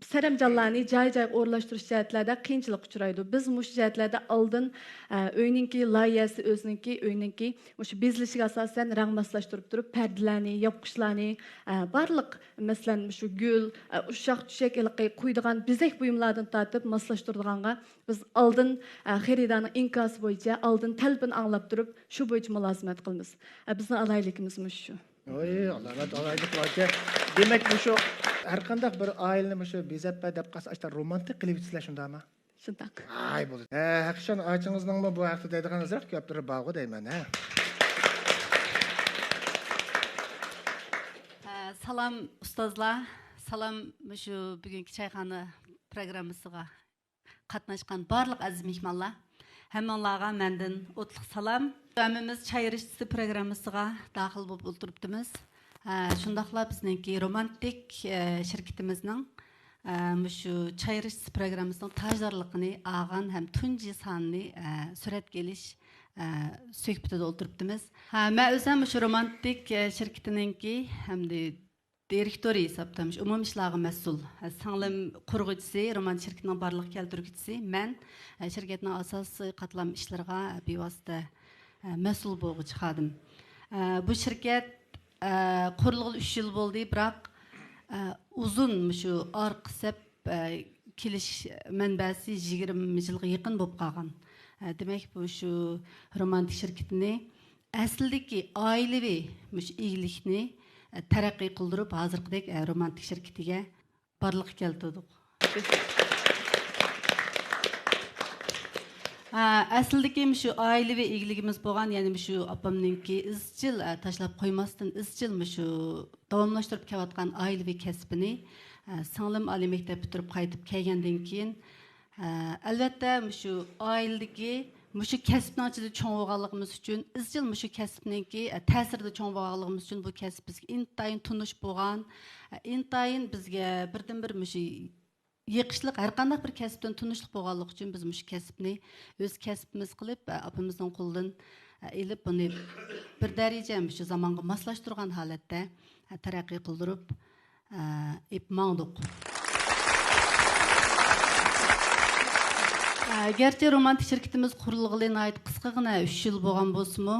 سەرەمجانلارنى جاي-جايغا ئورۇنلاشتۇرۇش جەھەتلەردە قىيىنچىلىققا ئۇچرايدۇ. بىز مۇشۇ جەھەتلەردە ئالدىن، ئە، ئۆينىڭكى لايىھەسى، ئۆزىنىڭكى، ئۆينىڭكى مۇشۇ بېزىلىشىگە ئاساسەن رەڭ ماسلاشتۇرۇپ تۇرۇپ، پەردىلەرنى، ياپقۇچلارنى، ئە، بارلىق، مەسىلەن، مۇشۇ گۈل، ئە، ئۇششاق-چۈششەك، ھېلىقى قويىدىغان بېزەك بۇيۇملاردىن تارتىپ ماسلاشتۇرىدىغانغا بىز ئالدىن، ئە، خېرىدارنىڭ ئىنكاسى بويىچە ئالدىن تەلىپىنى ئاڭلاپ تۇرۇپ، شۇ بويىچە مۇلازىمەت قىلىمىز. ئە، بىزنىڭ ئالاھىدىلىكىمىز مۇشۇ شۇ. ۋاي، ئالاھىدە، ئالاھىدە ئىكەن. دېمەك، مۇشۇ ھەر قانداق بىر ئائىلىنى مۇشۇ بېزەپ بەر دەپ قالسا، ئاشتا رومانتىك قىلىۋېتىسىلەر، شۇنداقمۇ؟ شۇنداق. ئاي، بولدى. ھە، ھەقىشان ئاچىڭىزنىڭمۇ بۇ ھەقتە دەيدىغان ئازراق گەپلىرى بارغۇ دەيمەن، ھە؟ ھە، سالام ئۇستازلار، سالام مۇشۇ بۈگۈنكى چايخانا پروگراممىسىغا قاتناشقان بارلىق ئەزىز مېھمانلار، ھەممىڭلارغا مەندىن ئوتلۇق سالام. ھەممىمىز چاي رىشتىسى پروگراممىسىغا داخىل بولۇپ ئولتۇرۇپتىمىز. ھە، شۇنداقلا بىزنىڭكى رومانتىك، ئە، شىركىتىمىزنىڭ، ئە، مۇشۇ چاي رىشتىسى پروگراممىسىنىڭ تاجدارلىقىنى ئالغان ھەم تۇنجى سانىنى، ئە، سۈرەتكە ئېلىش، ئە، سۆھبىتىدە ئولتۇرۇپتىمىز. ھە، مەن ئۆزۈم مۇشۇ رومانتىك، ئە، شىركىتىنىڭكى ھەمدە دىرېكتورى ھېسابتا مۇشۇ ئومۇمىي ئىشلارغا مەسئۇل. سىڭلىم قۇرغۇچىسى، رومان شىركىتىنىڭ بارلىققا كەلتۈرگۈچىسى مەن. شىركەتنىڭ ئاساسىي قاتلام ئىشلىرىغا بىۋاسىتە مەسئۇل بولغۇچى خادىم. بۇ شىركەت قۇرۇلغىلى ئۈچ يىل بولدى، بىراق ئۇزۇن مۇشۇ ئارقا سەپ كېلىش مەنبەسى يىگىرمە يىلغا يېقىن بولۇپ قالغان. دېمەك، بۇ شۇ رومانتىك شىركىتىنى ئەسلىدىكى ئائىلىۋى مۇشۇ ئىگىلىكنى، ئە، تەرەققىي قىلدۇرۇپ، ھازىرقىدەك، ئە، رومانتىك شىركىتىگە بارلىققا كەلتۈردۇق. ئە، ئەسلىدىكى مۇشۇ ئائىلىۋى ئىگىلىكىمىز بولغان، يەنى مۇشۇ ئاپامنىڭكى ئىزچىل، ئە، تاشلاپ قويماستىن ئىزچىل مۇشۇ داۋاملاشتۇرۇپ كېلىۋاتقان ئائىلىۋى كەسپىنى، ئە، سىڭلىم ئالىي مەكتەپ پۈتتۈرۈپ قايتىپ كەلگەندىن كېيىن، ئە، ئەلۋەتتە، مۇشۇ ئائىلىدىكى مۇشۇ كەسىپنىڭ ئىچىدە چوڭ بولغانلىقىمىز ئۈچۈن، ئىزچىل مۇشۇ كەسىپنىڭكى، ئە، تەسىرىدە چوڭ بولغانلىقىمىز ئۈچۈن بۇ كەسىپ بىزگە ئىنتايىن تونۇش بولغان، ئە، ئىنتايىن بىزگە بىردىنبىر مۇشۇ يېقىشلىق، ھەر قانداق بىر كەسىپتىن تونۇشلۇق بولغانلىقى ئۈچۈن بىز مۇشۇ كەسىپنى ئۆز كەسپىمىز قىلىپ، ئە، ئاپىمىزنىڭ قولىدىن، ئە، ئېلىپ، بۇنى بىر دەرىجە مۇشۇ زامانغا ماسلاشتۇرغان ھالەتتە، ئە، تەرەققىي قىلدۇرۇپ، ئېلىپ ماڭدۇق. گەرچە رومانتىك شىركىتىمىز قۇرۇلغىلى ناھايىتى قىسقىغىنە ئۈچ يىل بولغان بولسىمۇ،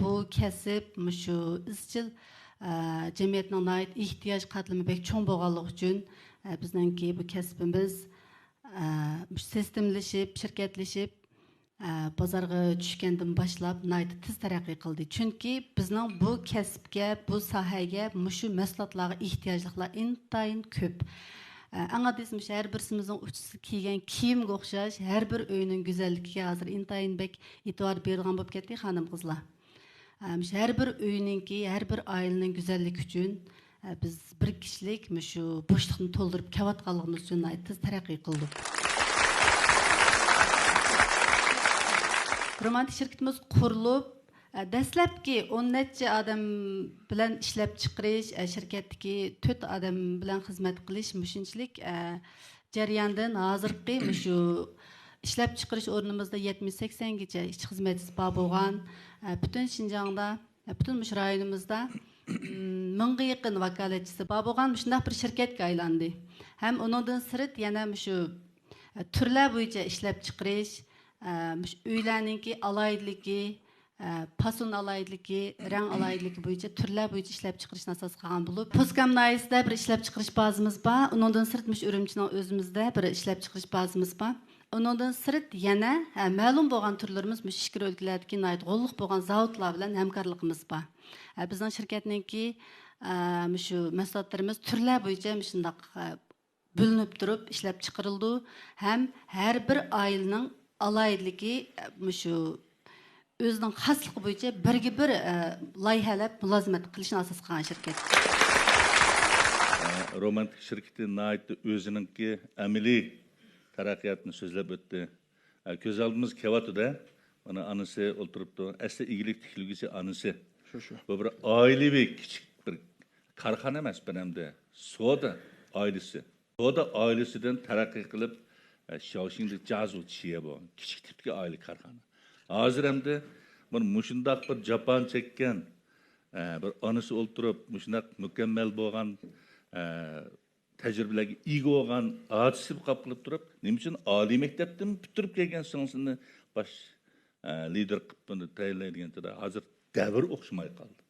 بۇ كەسىپ مۇشۇ ئىزچىل جەمئىيەتنىڭ ناھايىتى ئېھتىياج قاتلىمى بەك چوڭ بولغانلىقى ئۈچۈن، بىزنىڭكى بۇ كەسپىمىز مۇشۇ سىستېمىلىشىپ، شىركەتلىشىپ، ئە، بازارغا چۈشكەندىن باشلاپ ناھايىتى تېز تەرەققىي قىلدى. چۈنكى بىزنىڭ بۇ كەسىپكە، بۇ ساھەگە، مۇشۇ مەھسۇلاتلارغا ئېھتىياجلىقلار ئىنتايىن كۆپ. ئە، ئەڭ ئاددىيسى مۇشۇ ھەر بىرسىمىزنىڭ ئۇچىسىغا كىيگەن كىيىمگە ئوخشاش، ھەر بىر ئۆينىڭ گۈزەللىكىگە ھازىر ئىنتايىن بەك ئېتىبار بېرىدىغان بولۇپ كەتتى خانىم-قىزلار. ئە، مۇشۇ ھەر بىر ئۆينىڭكى، ھەر بىر ئائىلىنىڭ گۈزەللىكى ئۈچۈن، ئە، بىز بىر كىشىلىك مۇشۇ بوشلۇقنى تولدۇرۇپ كېلىۋاتقانلىقىمىز ئۈچۈن ناھايىتى تېز تەرەققىي قىلدۇق. رومانتىك شىركىتىمىز قۇرۇلۇپ، ئە، دەسلەپكى ئون نەچچە ئادەم بىلەن ئىشلەپچىقىرىش، ئە، شىركەتتىكى تۆت ئادەم بىلەن خىزمەت قىلىش مۇشۇنچىلىك، ئە، جەرياندىن ھازىرقى مۇشۇ ئىشلەپچىقىرىش ئورنىمىزدا يەتمىش سەكسەنگىچە ئىشچى خىزمەتچىسى بار بولغان، ئە، پۈتۈن شىنجاڭدا، ئە، پۈتۈن مۇشۇ رايونىمىزدا، م، مىڭغا يېقىن ۋاكالەتچىسى بار بولغان مۇشۇنداق بىر شىركەتكە ئايلاندى. ھەم ئۇنىڭدىن سىرت يەنە مۇشۇ، ئە، تۈرلەر بويىچە ئىشلەپچىقىرىش، ئە، مۇشۇ ئۆيلەرنىڭكى ئالاھىدىلىكى، ئە، پاسون ئالاھىدىلىكى، رەڭ ئالاھىدىلىكى بويىچە تۈرلەر بويىچە ئىشلەپچىقىرىشنى ئاساس قىلغان بولۇپ، پوسكام ناھىيەسىدە بىر ئىشلەپچىقىرىش بازىمىز بار. ئۇنىڭدىن سىرت مۇشۇ ئۈرۈمچىنىڭ ئۆزىمىزدە بىر ئىشلەپچىقىرىش بازىمىز بار. ئۇنىڭدىن سىرت يەنە، ھە، مەلۇم بولغان تۈرلىرىمىز مۇشۇ ئىچكىرى ئۆلكىلەردىكى ناھايىتى غوللۇق بولغان زاۋۇتلار بىلەن ھەمكارلىقىمىز بار. ھە، بىزنىڭ شىركەتنىڭكى، ئە، مۇشۇ مەھسۇلاتلىرىمىز تۈرلەر بويىچە مۇشۇنداق، ئە، بۆلۈنۈپ تۇرۇپ ئىشلەپچىقىرىلىدۇ ھەم ھەر بىر ئائىلىنىڭ ئالاھىدىلىكى، ئە، مۇشۇ ئۆزىنىڭ خاسلىقى بويىچە بىرگە بىر، ئە، لايىھەلەپ مۇلازىمەت قىلىشنى ئاساس قىلغان شىركەت. ئە، رومانتىك شىركىتى ناھايىتى ئۆزىنىڭكى ئەمەلىي تەرەققىياتىنى سۆزلەپ ئۆتتى. ئە، كۆز ئالدىمىزغا كېلىۋاتىدۇ. مانا ئانىسى ئولتۇرۇپتۇ. ئەسلى ئىگىلىك تىكلىگۈچى ئانىسى. شۇ، شۇ. بۇ بىر ئائىلىۋى كىچىك بىر كارخانا ئەمەس، بىر ئەمدى سودا ئائىلىسى. سودا ئائىلىسىدىن تەرەققىي قىلىپ، ئە، شياۋشىڭدە جازۇ چىيە بولغان كىچىك تىپتىكى ئائىلە كارخانا. ھازىر ئەمدى بىر مۇشۇنداق بىر جاپانى چەككەن، ئە، بىر ئانىسى ئولتۇرۇپ، مۇشۇنداق مۇكەممەل بولغان، ئە، تەجرىبىلەرگە ئىگە بولغان ئاچىسى قاپ قىلىپ تۇرۇپ، نېمە ئۈچۈن ئالىي مەكتەپتىن پۈتتۈرۈپ كەلگەن سىڭلىسىنى باش، ئە، لىدېر قىلىپ بۇنى تەيىنلەيدىگەن چاغدا، ھازىر دەۋر ئوخشىماي قالدى.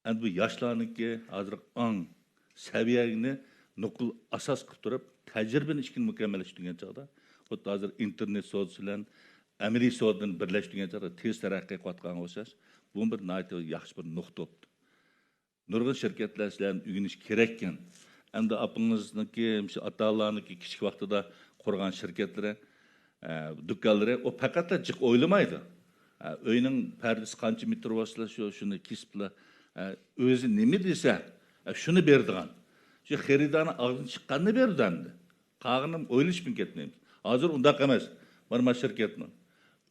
ئەمدى بۇ ياشلارنىڭكى ھازىرقى ئاڭ سەۋىيەنى نوقۇل ئاساس قىلىپ تۇرۇپ، تەجرىبىنى ئىشقا مۇكەممەللەشتۈرگەن چاغدا، خۇددى ھازىر ئىنتېرنېت سودىسى بىلەن ئەمەلىي سودىنى بىرلەشتۈرگەن چاغدا تېز تەرەققىي قىلىۋاتقانغا ئوخشاش، بۇمۇ بىر ناھايىتى ياخشى بىر نۇقتا بوپتۇ. نۇرغۇن شىركەتلەر سىلەردىن ئۆگىنىش كېرەككەن. ئەمدى ئاپىڭىزنىڭكى، مۇشۇ ئاتا-ئانىلارنىڭكى كىچىك ۋاقتىدا قۇرغان شىركەتلىرى، ئە، دۇكانلىرى، ئۇ پەقەتلا جىق ئويلىمايدۇ. ئە، ئۆينىڭ پەردىسى قانچە مېتىر بولسىلا، شۇ، شۇنى كېسىپلا، ئە، ئۆزى نېمە دېسە، ئە، شۇنى بېرىدىغان. شۇ خېرىدارنىڭ ئاغزىدىن چىققاننى بېرىدۇ ئەمدى. قالغىنىنى ئويلىشىپمۇ كەتمەيمىز. ھازىر ئۇنداق ئەمەس. مانا، مانا شىركەتنىڭ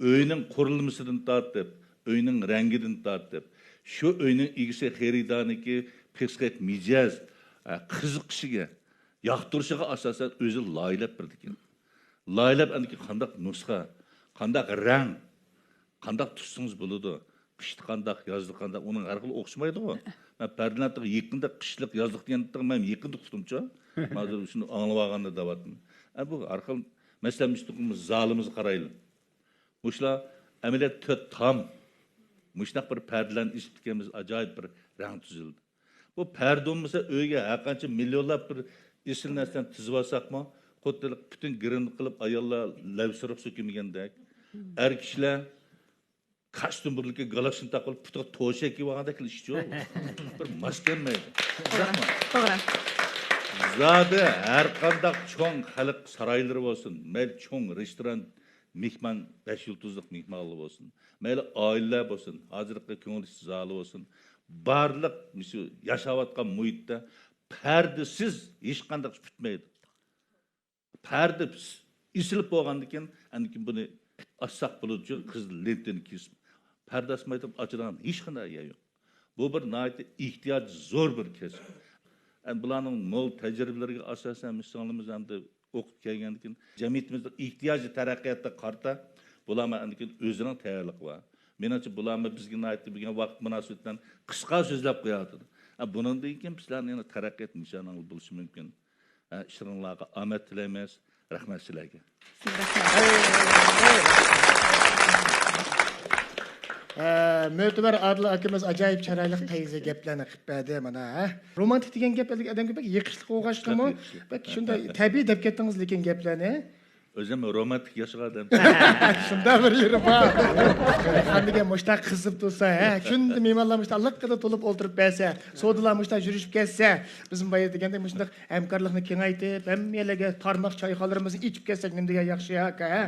ئۆينىڭ قۇرۇلمىسىدىن تارتىپ، ئۆينىڭ رەڭگىدىن تارتىپ، شۇ ئۆينىڭ ئىگىسى خېرىدارنىڭكى پسىخىك مىجەز، ئە، قىزىقىشىگە، ياقتۇرۇشىغا ئاساسەن ئۆزى لايىھەلەپ بېرىدىكەن. لايىھەلەپ ئەنكى قانداق نۇسخا، قانداق رەڭ، قانداق تۇتسىڭىز بولىدۇ، قىشتا قانداق، يازدا قانداق، ئۇنىڭ ھەر خىل ئوخشىمايدىغۇ. مەن پەردىلەرنى يېقىندا قىشلىق، يازلىق دېگەندە مەن يېقىندا ئۇقتۇمچۇ. ھازىر شۇنى ئاڭلىۋالغاندا دەۋاتىمەن. ئە، بۇ ھەر خىل مەسىلە، مۇشۇندىن زالىمىزغا قارايلى. مۇشۇلار ئەمەلىيەتتە تۆت تام. مۇشۇنداق بىر پەردىلەرنى ئېسىپتىكەنمىز، ئاجايىپ بىر رەڭ تۈزۈلدى. بۇ پەردە بولمىسا، ئۆيگە ھەر قانچە مىليونلاپ بىر ئېسىل نەرسىلەرنى تىزىۋالساقمۇ، خۇددى پۈتۈن گىرىمنى قىلىپ، ئاياللار لەۋ سىرىغا سۆكۈنمىگەندەك. ئەر كىشىلەر كاستيۇم بىرلىكى گالاشنى تاقىۋېلىپ، پۇتىغا توشەك كىيىۋالغاندەك خىل ئىش-چۇ. بىر ماس كەلمەيدۇ. توغرا، توغرا. زادى ھەر قانداق چوڭ خەلق سارايلىرى بولسۇن، مەيلى چوڭ رېستوران، مېھمان، بەش يۇلتۇزلۇق مېھمانخانا بولسۇن، مەيلى ئائىلىلەر بولسۇن، ھازىرقى كۆڭۈل ئېچىش زالى بولسۇن، بارلىق مۇشۇ ياشاۋاتقان مۇھىتتا پەردىسىز ھېچقانداق ئىش پۈتمەيدۇ. پەردە ئېسىلىپ بولغاندىن كېيىن، ئاندىن كېيىن بۇنى ئاچساق بولىدۇ، قىزىل لېنتىنى كېسىپ. پەردە ئاسماي تۇرۇپ ئاچىدىغان ھېچقانداق يەر يوق. بۇ بىر ناھايىتى ئېھتىياجى زور بىر كەسىپ. ئەمدى بۇلارنىڭ مول تەجرىبىلىرىگە ئاساسەن، مۇشۇ سىڭلىمىز ئەمدى ئوقۇپ كەلگەندىن كېيىن، جەمئىيىتىمىزنىڭ ئېھتىياجى تەرەققىياتقا قارىتا، بۇلارمۇ ئاندىن كېيىن ئۆزىنىڭ تەييارلىقى بار. مېنىڭچە، بۇلارمۇ بىزگە ناھايىتى بۈگۈن ۋاقىت مۇناسىۋىتى بىلەن قىسقا سۆزلەپ قويۇۋاتىدۇ. ھە، بۇنىڭدىن كېيىن سىلەرنىڭ يەنە تەرەققىيات نىشانىڭىز بولۇشى مۇمكىن. ھە، ئىشلىرىڭلارغا ئامەت تىلەيمىز. رەھمەت سىلەرگە. سىزگە رەھمەت. ھە، مۆتىۋەر ئادىل ئاكىمىز ئاجايىپ چىرايلىق پەيزى گەپلەرنى قىلىپ بەردى مانا، ھە. رومانتىك دېگەن گەپلەرگە ئادەمگە بەك يېقىشلىق بولغاچقىمۇ، بەك شۇنداق تەبىئىي دەپ كەتتىڭىز لېكىن گەپلەرنى. ئۆزۈم رومانتىك ياشىغان ئادەم. شۇنداق بىر يېرى بار. خان دېگەن مۇشتاق قىزىپ تۇرسا، ھە، شۇنداق مېھمانلار مۇشتاق لىققىدە تولۇپ ئولتۇرۇپ بەرسە، سودىلار مۇشتاق يۈرۈشۈپ كەتسە، بىزمۇ بايا دېگەندەك مۇشۇنداق ھەمكارلىقنى كېڭەيتىپ، ھەممە يەرلەرگە تارماق چايخانىلىرىمىزنى ئېچىپ كەتسەك نېمە دېگەن ياخشى، ئاكا، ھە؟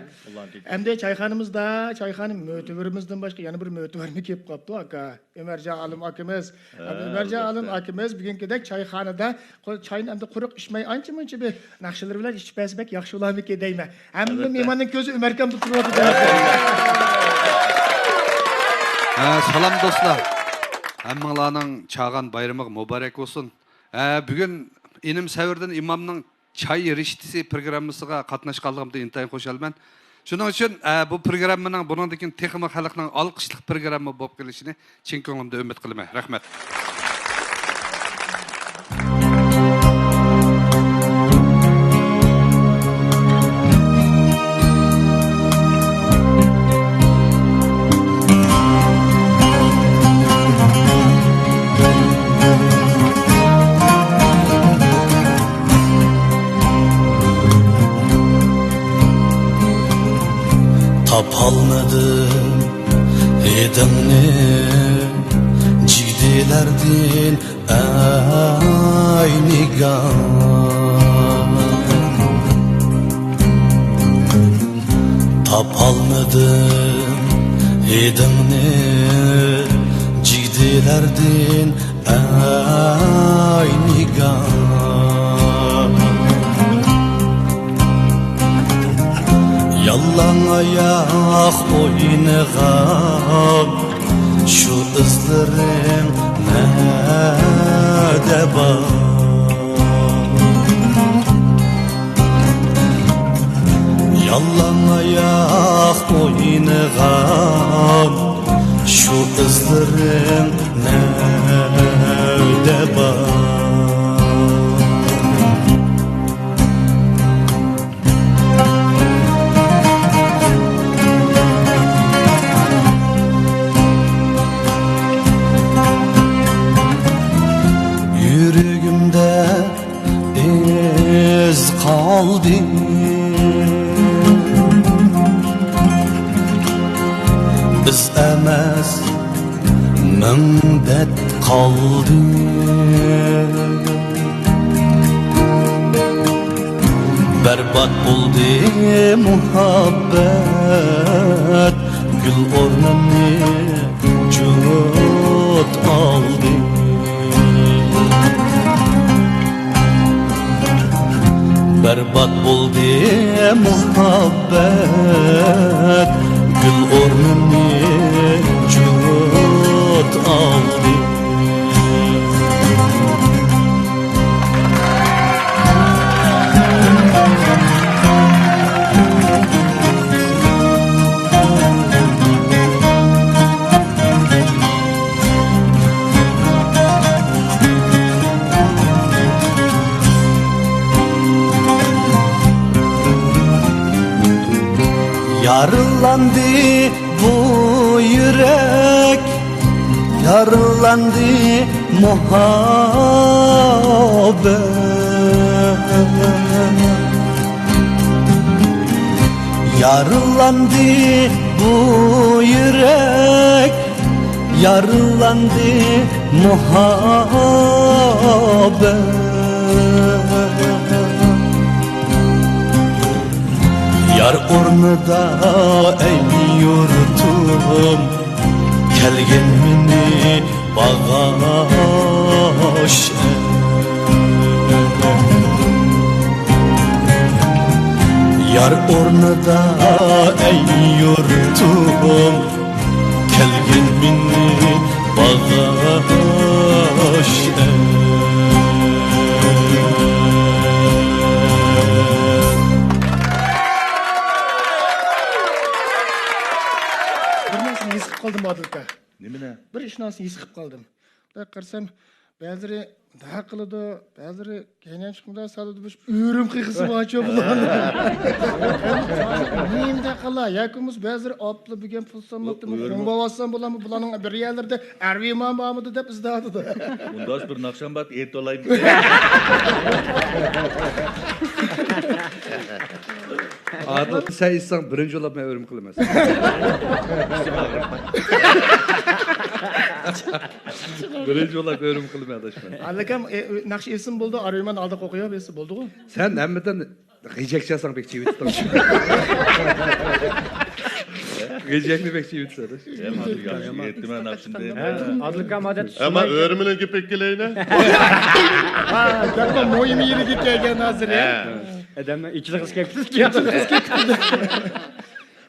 ئەمدى چايخانىمىزدا، چايخانا مۆتىۋىرىمىزدىن باشقا يەنە بىر مۆتىۋىرمۇ كېلىپ قاپتۇ، ئاكا. ئۆمەرجان ئالىم ئاكىمىز. ھە، ئەمدى ئۆمەرجان ئالىم ئاكىمىز بۈگۈنكىدەك چايخانىدا قو-، چاينى ئەمدى قۇرۇق ئىچمەي، ئانچە-مۇنچە بىر ناخشىلىرى بىلەن ئىچىپ بەرسە بەك ياخشى بولارمىكىن دەيمەن. ھەممە مېھماننىڭ كۆزى ئۆمەركەمدە تۇرۇۋاتىدۇ. ھە، سالام دوستلار. ھەممىڭلارنىڭ چاغان بايرىمىغا مۇبارەك بولسۇن. ھە، بۈگۈن ئىنىم سەۋرىدىن ئىمامنىڭ چاي رىشتىسى پروگراممىسىغا قاتناشقانلىقىمدىن ئىنتايىن خۇشالمەن. شۇنىڭ ئۈچۈن، ئە، بۇ پروگراممىنىڭ بۇنىڭدىن كېيىن تېخىمۇ خەلقنىڭ ئالقىشلىق پروگرامما بولۇپ قېلىشىنى چىن كۆڭلۈمدىن ئۈمىد قىلىمەن. رەھمەت. تاپالمىدىم ھىدىڭنى جىگدىلەردىن، ئەي نىگار. تاپالمىدىم ھىدىڭنى جىگدىلەردىن، ئەي نىگار. ياللاڭ ئاياق ئوينىغان شۇ ئىزلىرىڭ نەدە بار؟ ياللاڭ ئاياق ئوينىغان شۇ ئىزلىرىڭ نەدە بار؟ يۈرىكىمدە ئىز قالدى. ئىز ئەمەس، مىڭ دەرد قالدى. بەربات بولدى مۇھەببەت، گۈل ئورنىنى جۇت ئالدى. بەربات بولدى مۇھەببەت، گۈل ئورنىنى جۇت ئالدى. يارىلاندى بۇ يۈرەك، يارىلاندى مۇھەببەت. يارىلاندى بۇ يۈرەك، يارىلاندى مۇھەببەت. يار ئورنىدا ئەي يۇرتۇم، كەلگىن مېنى باغاش. يار ئورنىدا ئەي يۇرتۇم، كەلگىن مېنى باغاش. بىر نەرسىنى ھېس قىلىپ قالدىم، ئادىل ئاكا. نېمىنى؟ بىر ئىشنى ھېس قىلىپ قالدىم. بۇنداق قارىسام، بەزىلىرى مۇنداق قىلىدۇ، بەزىلىرى كەينىگە چىقىپ مۇنداق سالىدۇ، بۇ ئۆرۈم قىغىسى بارچۇ بۇلارنىڭ. نېمە دەقىلا، ياكى بولمىسا بەزىلىرى ئاپلا بۈگۈن پۇل سالماپتۇ، بۇ ئۆرۈم قوڭ بولۇۋاتسام بولامدۇ، بۇلارنىڭ بىر يەرلىرىدە ئەرۋىمان بارمىدۇ دەپ ئىزدەۋاتىدۇ. ئۇنداق بىر ناخشام بار، ئېيتىۋالايمۇ؟ ئادىل، سەن ئېيتساڭ بىرىنچى بولاپ مەن ئۆرۈم قىلىمەن. بىرىنچى بولاپ ئۆرۈم قىلىمەن، ئاداش، مەن. ئادىل ئاكام، ئە، ئە، ناخشا ئېيتسىمۇ بولىدۇ، ئارۋىمان ئالدىغا قويۇپ ئېيتسا بولىدىغۇ. سەن ھەممىدىن غىجەك چالساڭ بەك چېۋىتىسەن. غىجەكنى بەك چېۋىتىسەن، ئاداش. يامان، ياخشى ئېيتتىم، ناخشىنى دەيمەن. ئادىل ئاكام ئادەتتە ئەمما ئۆرۈمنىڭ گېپىگە كېلەيلى. ھا، گەپنىڭ مۇھىم يېرىگە كەلگەن ھازىر، يا. ھە. ئادەمنىڭ ئىچىدە قىز كەپ كېتىدۇ.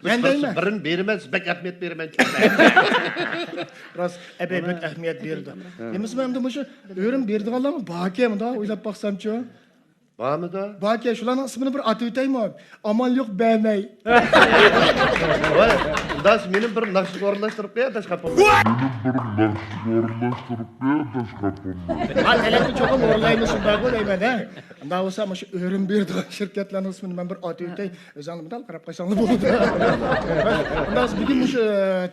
مەن دەيمەن. بىرىنى بېرىمەن، سىز بەك ئەھمىيەت بېرىمەن. راست، ئەبەي بەك ئەھمىيەت بېرىدۇ. ھە. نېمىسى، مەن ئەمدى مۇشۇ ئۆرۈم بېرىدىغانلارمۇ باركەن، مۇنداق ئويلاپ باقسامچۇ. بارمىدا؟ باركەن، شۇلارنىڭ ئىسمىنى بىر ئاتىۋېتەيمۇ؟ ئامال يوق بەرمەي. ۋاي، داس، مېنىڭ بىر ناخشا ئورۇنلاشتۇرۇپ قوي، داس، خاپا بولما. مېنىڭ بىر ناخشا ئورۇنلاشتۇرۇپ قوي، داس، خاپا بولما. ھا، تەلەپنى چوقۇم ئورۇنلايمىز، شۇنداققۇ دەيمەن، ھە. ئۇنداق بولسا، مۇشۇ ئۆرۈم بېرىدىغان شىركەتلەرنىڭ ئىسمىنى مەن بىر ئاتىۋېتەي. ئۆزۈڭنى مۇنداق قاراپ قويساڭلا بولىدۇ. ئۇنداق بولسا، بۈگۈن مۇشۇ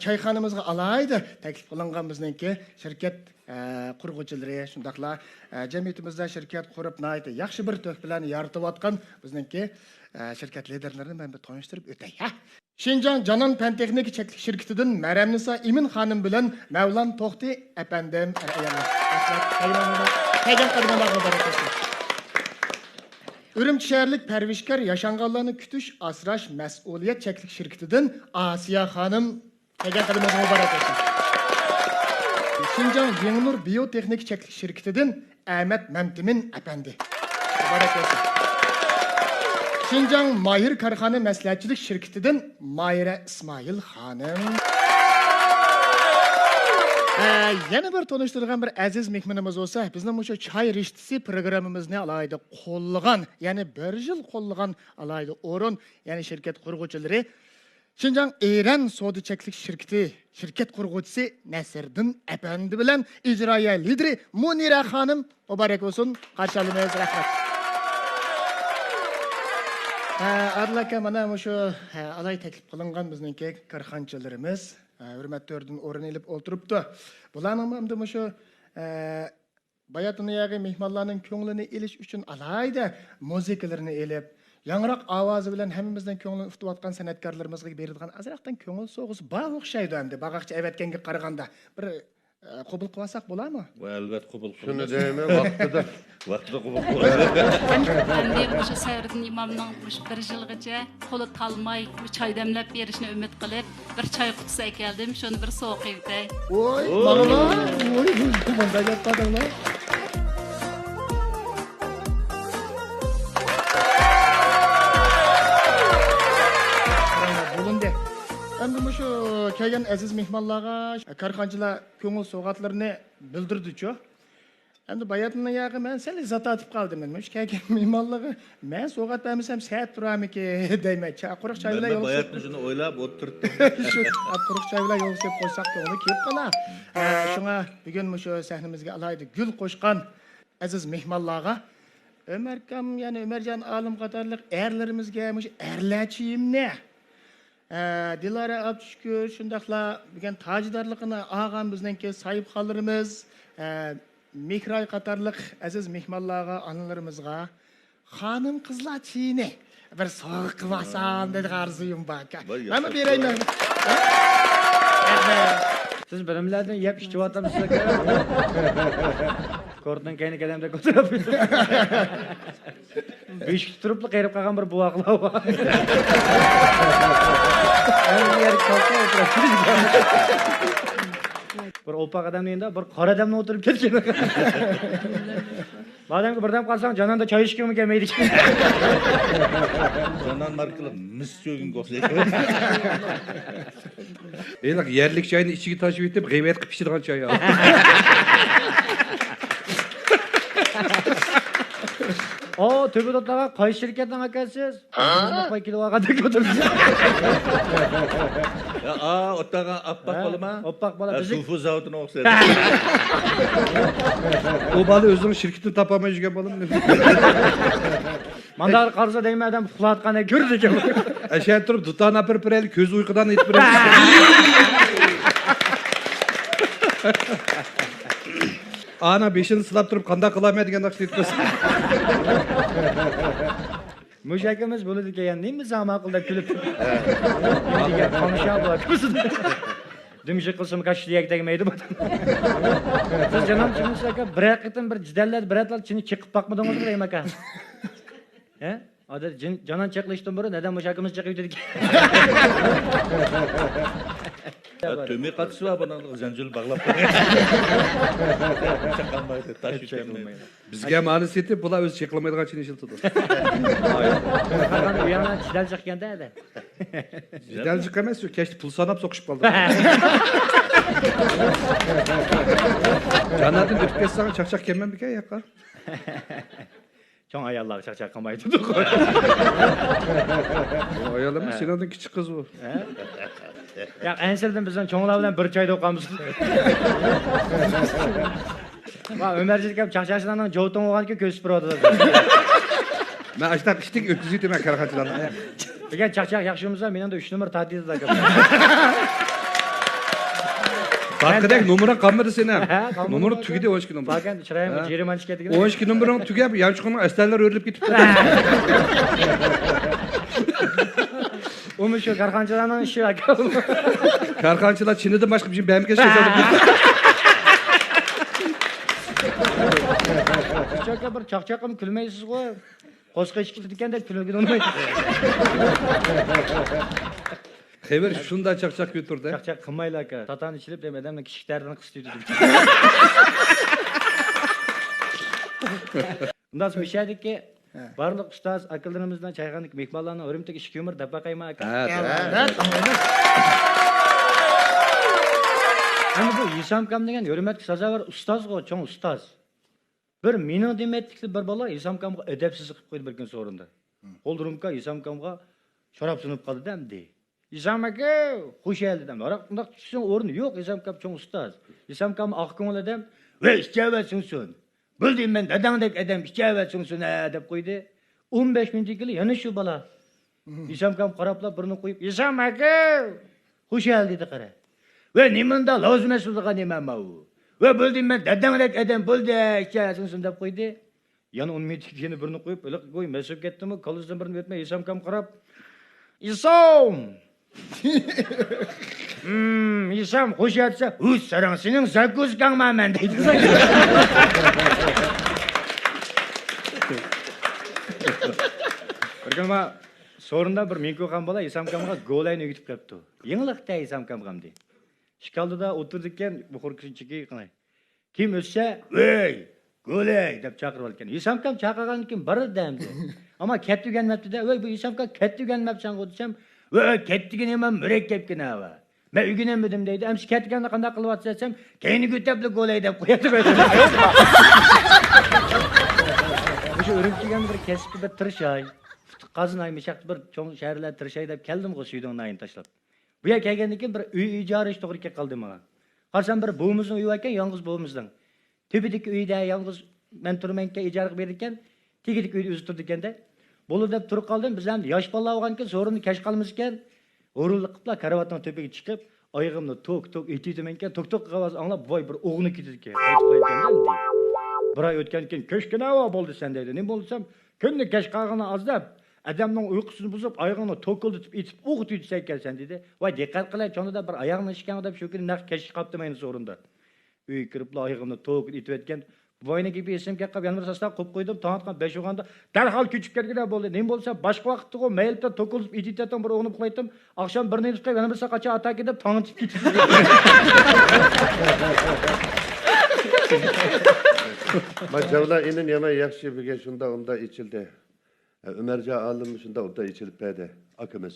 چايخانىمىزغا ئالاھىدە تەكلىپ قىلىنغان بىزنىڭكى شىركەت ئە، قۇرغۇچىلىرى، شۇنداقلا، ئە، جەمئىيىتىمىزدە شىركەت قۇرۇپ، ناھايىتى ياخشى بىر تۆھپىلەرنى يارىتىۋاتقان بىزنىڭكى، ئە، شىركەت لىدېرلىرىنى مەن بىر تونۇشتۇرۇپ ئۆتەي، ھە. شىنجاڭ جانان پەن تېخنىكا چەكلىك شىركىتىدىن مەرەمنىسا ئىمىن خانىم بىلەن مەۋلان توختى ئەپەندىم، ئەر-ئاياللار. رەھمەت. كەلگەن قەدىمىڭلار مۇبارەك بولسۇن. ئۈرۈمچى شەھەرلىك پەرۋىشكار ياشانغانلارنى كۈتۈش، ئاسراش مەسئۇلىيەت چەكلىك شىركىتىدىن ئاسىيە خانىم. كەلگەن قەدىمىڭىز مۇبارەك بولسۇن. شىنجاڭ يېڭىنۇر بىيو تېخنىكا چەكلىك شىركىتىدىن ئەمەت مەمتىمىن ئەپەندى. مۇبارەك بولسۇن. شىنجاڭ ماھىر كارخانا مەسلىھەتچىلىك شىركىتىدىن ماھىرە ئىسمائىل خانىم. ئە، يەنە بىر تونۇشتۇرىدىغان بىر ئەزىز مېھمىنىمىز بولسا، بىزنىڭ مۇشۇ چاي رىشتىسى پروگراممىمىزنى ئالاھىدە قوللىغان، يەنى بىر يىل قوللىغان ئالاھىدە ئورۇن، يەنى شىركەت قۇرغۇچىلىرى، شىنجاڭ ئېرەن سودا چەكلىك شىركىتى شىركەت قۇرغۇچىسى نەسىردىن ئەپەندى بىلەن ئىجرائىيە لىدىرى مۇنىرە خانىم، مۇبارەك بولسۇن، قارشى ئالىمىز، رەھمەت. ئە، ئادىل ئاكا، مانا مۇشۇ، ئە، ئالاي تەكلىپ قىلىنغان بىزنىڭكى كارخانىچىلىرىمىز، ئە، ھۆرمەت تۆرىدىن ئورۇن ئېلىپ ئولتۇرۇپتۇ. بۇلارنىڭ ئەمدى مۇشۇ، ئە، باياتىنىيەگە مېھمانلارنىڭ كۆڭلىنى ئېلىش ئۈچۈن ئالاھىدە مۇزىكىلىرىنى ئېلىپ، ياڭراق ئاۋازى بىلەن ھەممىمىزنىڭ كۆڭلىنى ئۇتۇۋاتقان سەنئەتكارلىرىمىزغا بېرىدىغان ئازراقتىن كۆڭۈل سوۋغىسى بار ئوخشايدۇ ئەمدى. باغاقچە ئەۋەتكەنگە قارىغاندا بىر، ئە، قوبۇل قىلىۋالساق بولارمۇ؟ ۋە، ئەلۋەتتە قوبۇل شۇنى قىلىمىز. دەيمەن، ۋاقتىدا. ۋاقتىدا قوبۇل قىلىمىز. ئەمدى مۇشۇ سەۋرىدىن ئىمامنىڭ مۇشۇ بىر يىلغىچە قولى تالماي، بۇ چاي دەملەپ بېرىشىنى ئۈمىد قىلىپ، بىر چاي قۇتىسى ئەكەلدىم، شۇنى بىر سوغا قىلىۋېتەي. ۋوي، ۋوي، بالىلار، ۋوي، ۋوي، مۇنداق گەپ قىلدىڭلار. بولۇندى. ئەمدى مۇشۇ كەلگەن ئەزىز مېھمانلارغا كارخانىچىلار كۆڭۈل سوۋغاتلىرىنى بىلدۈردىچۇ. ئەمدى باياتىنلا ياقى مەن سەل زات تارتىپ قالدىم. مەن مۇشۇ كەلگەن مېھمانلارغا مەن سوۋغات بەرمىسەم سەت تۇرارمىكىن دەيمەن. چا-، قۇرۇق چاي مەن بىلەن يول باياتىن شۇنى ئويلاپ ئولتۇرۇپتىم. شۇ قۇرۇق چاي بىلەن يول سېلىپ قويساق كۆڭلى كېلىپ قالار. ئە، شۇڭا بۈگۈن مۇشۇ سەھنىمىزگە ئالاھىدە گۈل قوشقان ئەزىز مېھمانلارغا ئۆمەركام، يەنى ئۆمەرجان ئالىم قاتارلىق ئەرلىرىمىزگە مۇشۇ ئەرلەر چېيىمنى ئە، دىلارا ئابدۇشۈكۈر، شۇنداقلا بۈگۈن تاجدارلىقىنى ئالغان بىزنىڭكى ساھىبخانلىرىمىز، ئە، مېھراي قاتارلىق ئەزىز مېھمانلارغا، ئانىلىرىمىزغا خانىم قىزلار چېيىنى بىر سوۋغا قىلىۋالسام دېگەن ئارزۇيۇم بار ئىكەن. ۋاي، مەنمۇ ياشا. بېرەيمەن. رەھمەت. سىز بىرىملەردىن يەپ ئىچىۋاتامسىز ئاكا؟ كورتنىڭ كەينىگە كەلگەندەك ئولتۇرۇپ. بۆشۈكتە تۇرۇپلا قېرىپ قالغان بىر بوۋاقلار بار. ھەممە يەرگە كالتە ئولتۇرۇپ. بىر ئوپاق ئادەمنىڭ يېنىدا بىر قارا ئادەمنى ئولتۇرۇپ كەتكەن. بۇ ئادەمگە بىردەم قارىساڭ، جاناندا چاي ئىچكۈڭمۇ كەلمەيدىكەن. جانان ماركىلىق مىس چۆگۈن گوسلەيدۇ. ھېلىقى يەرلىك چاينى ئىچىگە تاشلىۋېتىپ، غەيۋەت قىلىپ ئىچىدىغان چاي. ئو، تۆبە دوتاغا قايسى شىركەتنىڭ ئاكاسىز؟ ھە؟ باقماي كېلىۋالغاندەك ئولتۇرىسىز. يا، ئا، ئوتاغا ئاپپاق ھە؟ بالىما؟ ئاپپاق بالا، ھە، بىزنىڭ سۇفۇ زاۋۇتىنىڭ ئوخشايدۇ. ئۇ بالا ئۆزىنىڭ شىركىتىنى تاپالماي يۈرگەن بالىمۇ؟ مانداق قارىسا دەيمەن، ئادەم ئۇخلاۋاتقاندەك كۆرىدىكەن. ئەشەدە تۇرۇپ دۇتارنى ئاپىرىپ بېرەيلى، كۆز ئۇيقۇدان ئېيتىپ بېرەيلى. ئانا بېشىنى سىلاپ تۇرۇپ، قانداق قىلامەن دېگەندەك ئېيتىپ بەرسە. مۇشۇ ئاكىمىز بولىدىكەن، يەنە نېمە دېسەڭ ماقۇل دەپ كۈلۈپ. نېمە دېگەن تاماشا بۇ ئاكىمىز. دۈمشۈك قىلسىمۇ كاشتا يەگە تەگمەيدۇ بۇ. سىز جاناب چىمىس ئاكا، بىرەر قېتىم بىر جېدەللەردە بىرەر تال چىنە چېقىپ باقمىدىڭىزمۇ دەيمەن ئاكا؟ ھە؟ ئادەتتە جىن-، جانان چېقىلىشتىن بۇرۇن ئادەم مۇشۇ ئاكىمىز چېقىۋېتىدىكەن. يا، تۆمۈر قاتىسى بار بۇنىڭ، زەنجىرلە باغلاپ قويغان. چېقىلمايدۇ، تاش يۆتكەلمەيدۇ. بىزگە مانا سېتىپ، بۇلار ئۆزى چېقىلمايدىغان چىنە ئىشلىتىدۇ. قارىغاندا ئۇ ياقتا جېدەل چىققاندا ھەدە. جېدەل چىققان ئەمەس، شۇ كەچتە پۇل ساناپ سوقۇشۇپ قالدۇق. جاننەتتىن ئۆتۈپ كەتسەڭ، چاقچاق كەلمەمدىكەن ياققا. چوڭ ئاياللارغا چاقچاق قىلمايدۇ. ئۇ ئايال ئەمەس، ھە. سېنىڭدىن كىچىك قىز ئۇ. ھە؟ ياق، ئەنسىرىدىم، بىزنىڭ چوڭلار بىلەن بىر چايدا ئوقامىز. ۋا، ئۆمەرجان ئاكام چاقچاقچىلارنىڭ جوتۇڭ بولغانكى كۆز سۈپۈرۈۋاتىدۇ. مەن ئاشتاق ئىشتىك ئۆتكۈزۈۋېتىمەن كارخانىچىلارنى. ئەگەر چاقچاق ياخشى بولمىسا، مېنىڭدە ئۈچ نومۇر تارتىۋېتىدۇ ئاكام. تارتقۇدەك نومۇرۇڭ قالمىدى سېنىڭ. ھە، قالمىدى. نومۇر تۈگىدى، ئون ئىككى نومۇر. باركەن، چىرايىمغا ھە. جېرىمانە چىقىپ كەتتىكەن. ئون ئىككى نومۇرۇڭ تۈگەپ، يانچۇقۇڭنىڭ ئەستەنلىرى ئۆرۈلۈپ كېتىپتۇ. ئۇمۇ شۇ كارخانىچىلارنىڭ ئىشى ئاكا. كارخانىچىلار چىنىدىن باشقا بىر شەي بەرمىگەن شەي ساتىپ كېتىپتۇ. شۇ ئاكا بىر چاقچاققىمۇ كۈلمەيسىزغۇ. قورسىقى ئىچىپ كېتىدىكەن دەپ كۈلگىلى بولمايدۇ. خېۋىر شۇنداق چاقچاق كۆتۈردى. چاقچاق قىلمايلا ئاكا. تاتان ئىچىلىپ دەيمەن، ئادەمنىڭ كىچىك دەردىنى قىستىۋېتىدۇ. ئۇنداق مۇشەدىكى ھە. بارلىق ئۇستاز ئاكىلىرىمىزنىڭ، چايخانىدىكى مېھمانلارنىڭ ھۆرمىتىگە ئىككى يۇمۇر دەپ باقايمۇ ئاكا؟ ھە، ھە، ھە. ئەمدى بۇ ھېسامكام دېگەن ھۆرمەتكە سازاۋەر ئۇستازغۇ، چوڭ ئۇستاز. بىر مېنىڭ دېمەيتتىكلى بىر بالا ھېسامكامغا ئەدەپسىزلىك قىلىپ قويدى بىر كۈن سورۇندا. قولىدا رومكا، ھېسامكامغا شاراب سۇنۇپ قالدى-دە ئەمدى. ھېسام ئاكا، خۇش كەلدى دەم. ھاراق ئۇنداق ئىچسىڭ ئورنى يوق، ھېسامكام چوڭ ئۇستاز. ھېسامكام ئاق كۆڭۈل ئادەم، ۋەي، ئىچەۋەرسۇن. بولدى، مەن داداڭدەك ئادەم، ئىچەۋەرسۇن ھە دەپ قويدى. ئون بەش مىنۇتتىن كېيىن يەنە شۇ بالا. ھېسامكام قاراپلا بىرنى قويۇپ، ھېسام ئاكا، خۇش كەلدى دېدى قارا. ۋەي، نېمە ئۇنداق لازىم ئەمەس بولىدىغان نېمە ماۋۇ؟ ۋەي، بولدى، مەن داداڭدەك ئادەم، بولدى، ئىچەرسىڭ دەپ قويدى. يەنە ئون مىنۇتتىن كېيىن بىرنى قويۇپ، ھېلىقى گوي مەسىپ كەتتىمۇ، كاللىسىدىن بىرنى ئۆتمەي ھېسامكام قاراپ، ھېسام! ھىم، ھېسام، خۇش يا دېسە، ھۇ، ساراڭ سېنىڭ زاكۇسكاڭما مەن دەيدۇ. بىر كۈنى ما سورۇندا بىر مىڭكۇخان بالا ھېسامكامغا گولەينى ئۆگىتىپ قويۇپتۇ. يېڭىلىقتە ھېسامكامغا ئەمدى. ئىشىك ئالدىدا ئولتۇرىدىكەن، بۇ خوركىسىنى چېكىپ، قاراي. كىم ئۆتسە، ۋەي، گولەي دەپ چاقىرىۋالىدىكەن. ھېسامكام چاقىرغاندىن كېيىن بارىدۇ ئەمدى. ئەمما كەتتى ئۆگەنمەپتۇ-دە، ۋەي، بۇ ھېسامكام كەتتى ئۆگەنمەپسەنغۇ دېسەم، ۋەي، كەتتىگىنى ھەم مۇرەككەپكىن ھاۋا. مەن ئۆگىنەلمىدىم دەيدۇ. ئەمىسە كەتتىگەندە قانداق قىلىۋاتىسەن دېسەم، كەينىگە ئۆتەپلا گولەي دەپ قوياتتى. مۇشۇ ئۈرۈمچىگە بىر كەسىپتە بىر تىرىشاي، قازىناي، مۇشاقتا بىر چوڭ شەھەرلەردە تىرىشاي دەپ كەلدىمغۇ سۈيدۈڭ ناھىيىنى تاشلاپ. بۇ يەرگە كەلگەندىن كېيىن بىر ئۆي ئىجارە ئىشى توغرا كېلىپ قالدى ماڭا. قارىسام، بىر بوۋىمىزنىڭ ئۆيى باركەن، يالغۇز بوۋىمىزنىڭ. تۆپىدىكى ئۆيدە يالغۇز مەن تۇرمايمەنكەن، ئىجارىگە بېرىدىكەن، تېگىدىكى ئۆيدە ئۆزى تۇرىدىكەن-دە. بولىدۇ دەپ تۇرۇپ قالدىم. بىز ھەم ياش بالىلار بولغانكەن، سورۇندا كەچ قالمىسىكەن، ھۇرۇنلۇق قىلىپلا كارىۋاتنىڭ تۆپىگە چىقىپ، ئايىغىمنى توك توك ئېتىۋېتىمەنكەن، توك توك قىلغان ئاۋاز ئاڭلاپ، ۋاي، بىر ئوغنى كېتىدىكەن، قايتىپ قايتكەندە ئەمدى. بىر ئاي ئۆتكەندىن كېيىن، كەچكە نەۋا بولدى سەن دەيدۇ. نېمە بولدى دېسەم، كۈندە كەچ قالغىنى ئاز دەپ، ئادەمنىڭ ئۇيقۇسىنى بۇزۇپ، ئايىغىڭنى توكۇلدىتىپ ئېتىپ ئوغىتىۋېتىسەنكەن سەن دېدى. ۋاي، دىققەت قىلە، چوڭ دادا، بىر ئاياغنى ئىشكەنغۇ دەپ شۇ كۈنى نەق كەچكە قاپتىمەن سورۇندا. ئۆيگە كىرىپلا ئايىغىمنى توكۇلدىتىپ ئېتىۋەتكەن. بوۋاينىڭ گېپى ئېسىمگە كەپ قاپ، يەنە بىر ساستا قويۇپ قويدۇم. تاڭ ئاتقان بەش بولغاندا، دەرھال كۆچۈپ كەلگىلى بولدى. نېمە بولسا، باشقا ۋاقىتتىغۇ مەيلىپتە توكۇلدىتىپ ئېتىۋېتەتتىڭ، بىر ئوغنۇم ئۇخلايتتىم. ئاخشام بىر نېمىسقا يەنە بىر ساقاچا ئاتاكى دەپ تاڭ ئېتىپ كېتىدۇ. ما جاۋلا ئىنىم يامان ياخشى بۈگۈن شۇنداق ئۇنداق ئېچىلدى. ئۆمەرجان ئالىم شۇنداق ئوبدان ئېچىلىپ بەردى، ئاكىمىز.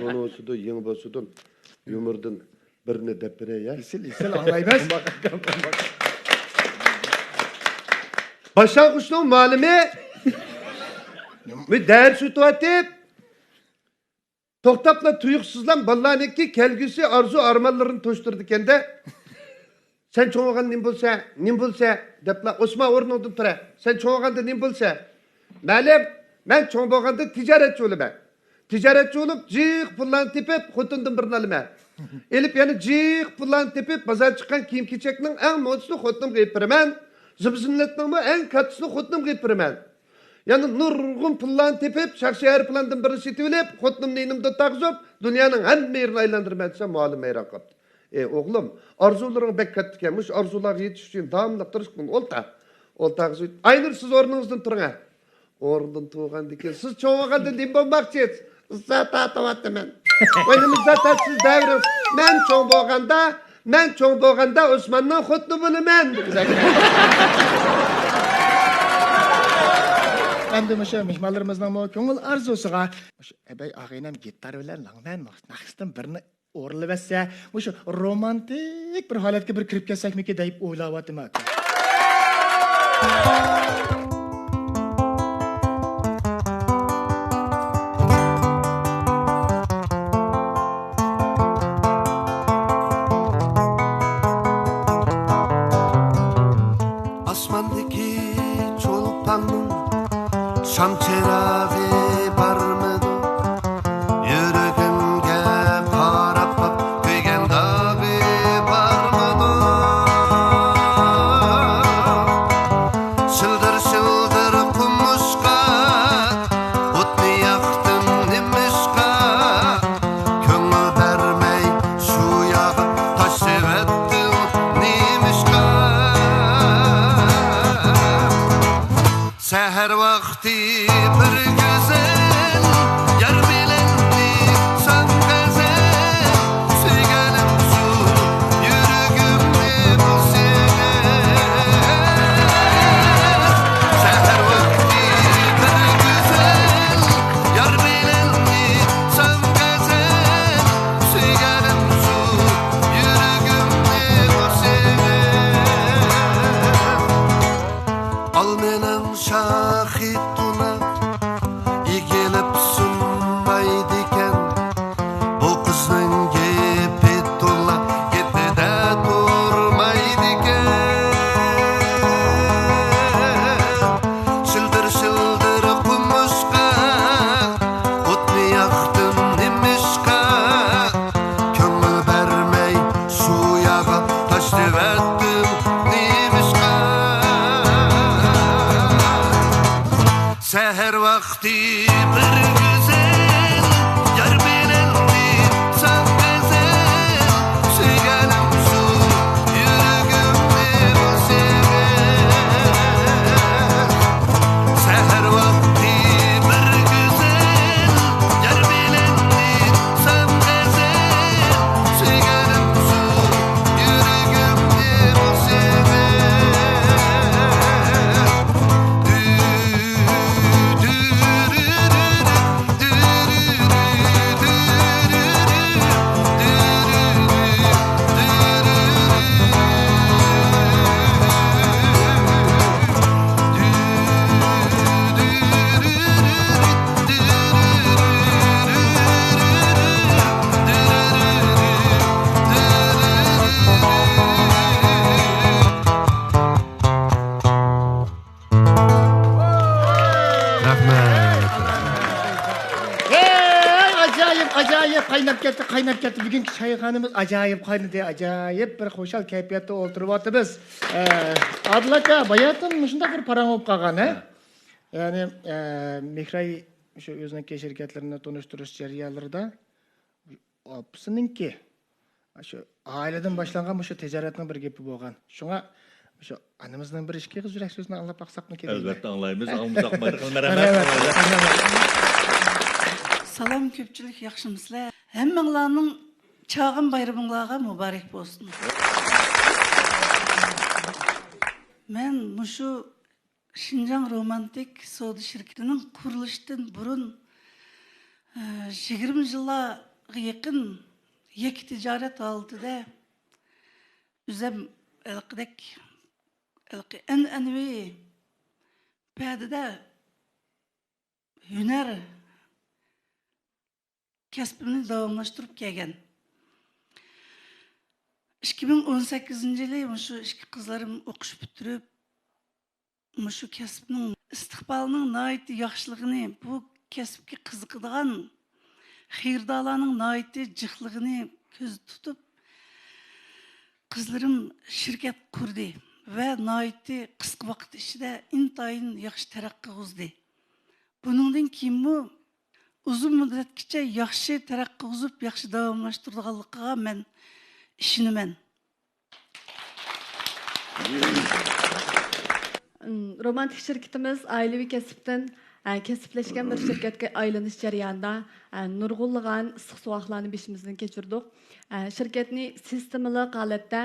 ئۇنىڭ ئۈستىدە يېڭى بولسىدۇن، يۇمۇردىن بىرنى دەپ بېرەي، يا؟ ئېسىل، ئېسىل، ئاڭلايمىز. باشلانغۇچنىڭ مۇئەللىمى بۇ دەرس ئۆتۈۋاتىپ، توختاپلا تۇيۇقسىزلا بالىلارنىڭكى كەلگۈسى ئارزۇ ئارمانلىرىنى توشتۇرىدىكەن-دە. سەن چوڭ بولغاندا نېمە بولسا، نېمە بولسا دەپلا، ئوسمان ئورنۇڭدىن تۇرە. سەن چوڭ بولغاندا نېمە بولسا؟ مەلۇم، مەن چوڭ بولغاندا تىجارەتچى بولىمەن. تىجارەتچى بولۇپ جىق پۇللارنى تېپىپ خوتۇندىن بىرنى ئالىمەن. ئېلىپ يەنە جىق پۇللارنى تېپىپ بازار چىققان كىيىم كېچەكنىڭ ئەڭ مودىسىنى خوتۇنۇمغا ئېلىپ بېرىمەن. زىبۇ زىننەتنىڭمۇ ئەڭ كاتتىسىنى خوتۇنۇمغا ئېلىپ بېرىمەن. يەنە نۇرغۇن پۇللارنى تېپىپ، شاخ شەھەر پىلاندىن بىرنى سېتىۋېلىپ، خوتۇنۇمنى يېنىمدا تۇرغۇزۇپ، دۇنيانىڭ ھەممە يېرىنى ئايلاندۇرىمەن دېسەم، مۇئەللىم ھەيران قاپتۇ. ئى ئوغلۇم، ئارزۇلىرىڭ بەك كاتتىكەن، مۇشۇ ئارزۇلارغا يېتىش ئۈچۈن داۋاملىق تىرىشقىن، ئولتۇر. ئولتۇرغۇزۇپ، ئاينۇر، سىز ئورنىڭىزدىن تۇرۇڭ ھە. ئورنىدىن تۇرغاندىن كېيىن، سىز چوڭ بولغاندا نېمە بولماقچى؟ زات تارتىۋاتىمەن. ۋاي، نېمە زات تارتىسىز دەۋرىم؟ مەن چوڭ بولغاندا، مەن چوڭ بولغاندا ئوسماننىڭ خوتۇنى بولىمەن. ئەمدى مۇشۇ مېھمانلىرىمىزنىڭمۇ كۆڭۈل ئارزۇسىغا مۇشۇ ئەبەي ئاغىنەم گىتار بىلەن لەڭمەن ناخشىسىدىن بىرنى ئورۇنلىۋەتسە، مۇشۇ رومانتىك بىر ھالەتكە بىر كىرىپ كەتسەكمىكىن دەپ ئويلاۋاتىمەن، ئاكا. ئاسماندىكى چولپاننىڭ شام چىراغى بارمىدۇ؟ يۈرىكىمگە قاراپ باق، كۆيگەن داغى بارمىدۇ؟ شىلدىر-شىلدىر قومۇشقا ئوتنى ياقتىڭ نېمىشقا؟ كۆڭۈل بەرمەي شۇ ياغا تاشلىۋەتتىڭ نېمىشقا؟ سەھەر ۋاقتى بىر گۈزەل يار بىلەن ئېيتسام غەزەل، سۆيگەنلىك شۇ يۈرىكىمنى بۇ سېغىن. سەھەر ۋاقتى بىر گۈزەل يار بىلەن ئېيتسام غەزەل، سۆيگەنلىك ۋاقتى بىر گۈزەل، يار بىلەن ئېيتسام غەزەل، سۆيگەنلىك شۇ يۈرىكىمدە بىر سېغىن. سەھەر ۋاقتى بىر گۈزەل، يار بىلەن ئېيتسام غەزەل، سۆيگەنلىك شۇ يۈرىكىمدە بىر سېغىن. رەھمەت. ھەي، ئاجايىپ، ئاجايىپ، قايناپ كەتتى، قايناپ كەتتى. بۈگۈنكى چايخانىمىز ئاجايىپ قاينىدى، ئاجايىپ بىر خۇشال كەيپىياتتا ئولتۇرۇۋاتىمىز. ئە، ئادىل ئاكا، باياتىن مۇشۇنداق بىر پاراڭ بولۇپ قالغان، ھە؟ ھە. يەنى، ئە، مېھراي شۇ ئۆزىنىڭكى شىركەتلىرىنى تونۇشتۇرۇش جەريانلىرىدا ئاپىسىنىڭكى، شۇ ئائىلىدىن باشلانغان مۇشۇ تىجارەتنىڭ بىر گېپى بولغان. شۇڭا شۇ ئانىمىزنىڭ بىر ئىككى ئېغىز يۈرەك سۆزىنى ئاڭلاپ باقساقمۇ كېرەك؟ ئەلۋەتتە ئاڭلايمىز. ئاڭلىمىساق مايدىغان. رەھمەت. سالام كۆپچىلىك، ياخشىمۇسىلەر؟ ھەممىڭلارنىڭ چاغان بايرىمىڭلارغا مۇبارەك بولسۇن. مەن مۇشۇ شىنجاڭ رومانتىك سودا شىركىتىنىڭ قۇرۇلۇشىدىن بۇرۇن، ئە، يىگىرمە يىللارغا يېقىن يەككە تىجارەت ھالىتىدە ئۆزەم ھېلىقىدەك، ھېلىقى ئەنئەنىۋى پەدىدە ھۈنەر كەسپىمنى داۋاملاشتۇرۇپ كەلگەن. ئىككى مىڭ ئون سەككىزىنچى يىلى مۇشۇ ئىككى قىزلىرىم ئوقۇش پۈتتۈرۈپ، مۇشۇ كەسىپنىڭ ئىستىقبالىنىڭ ناھايىتى ياخشىلىقىنى، بۇ كەسىپكە قىزىقىدىغان خېرىدارلارنىڭ ناھايىتى جىقلىقىنى كۆزدە تۇتۇپ، قىزلىرىم شىركەت قۇردى ۋە ناھايىتى قىسقا ۋاقىت ئىچىدە ئىنتايىن ياخشى تەرەققىي قىلغۇزدى. بۇنىڭدىن كېيىنمۇ ئۇزۇن مۇددەتكىچە ياخشى تەرەققىي قىلغۇزۇپ، ياخشى داۋاملاشتۇرىدىغانلىقىغا مەن ئىشىنىمەن. رومانتىك شىركىتىمىز ئائىلىۋى كەسىپتىن، ئە، كەسىپلەشكەن بىر شىركەتكە ئايلىنىش جەريانىدا، ئە، نۇرغۇنلىغان ئىسسىق سوغۇقلارنى بېشىمىزدىن كەچۈردۇق. ئە، شىركەتنى سىستېمىلىق ھالەتتە،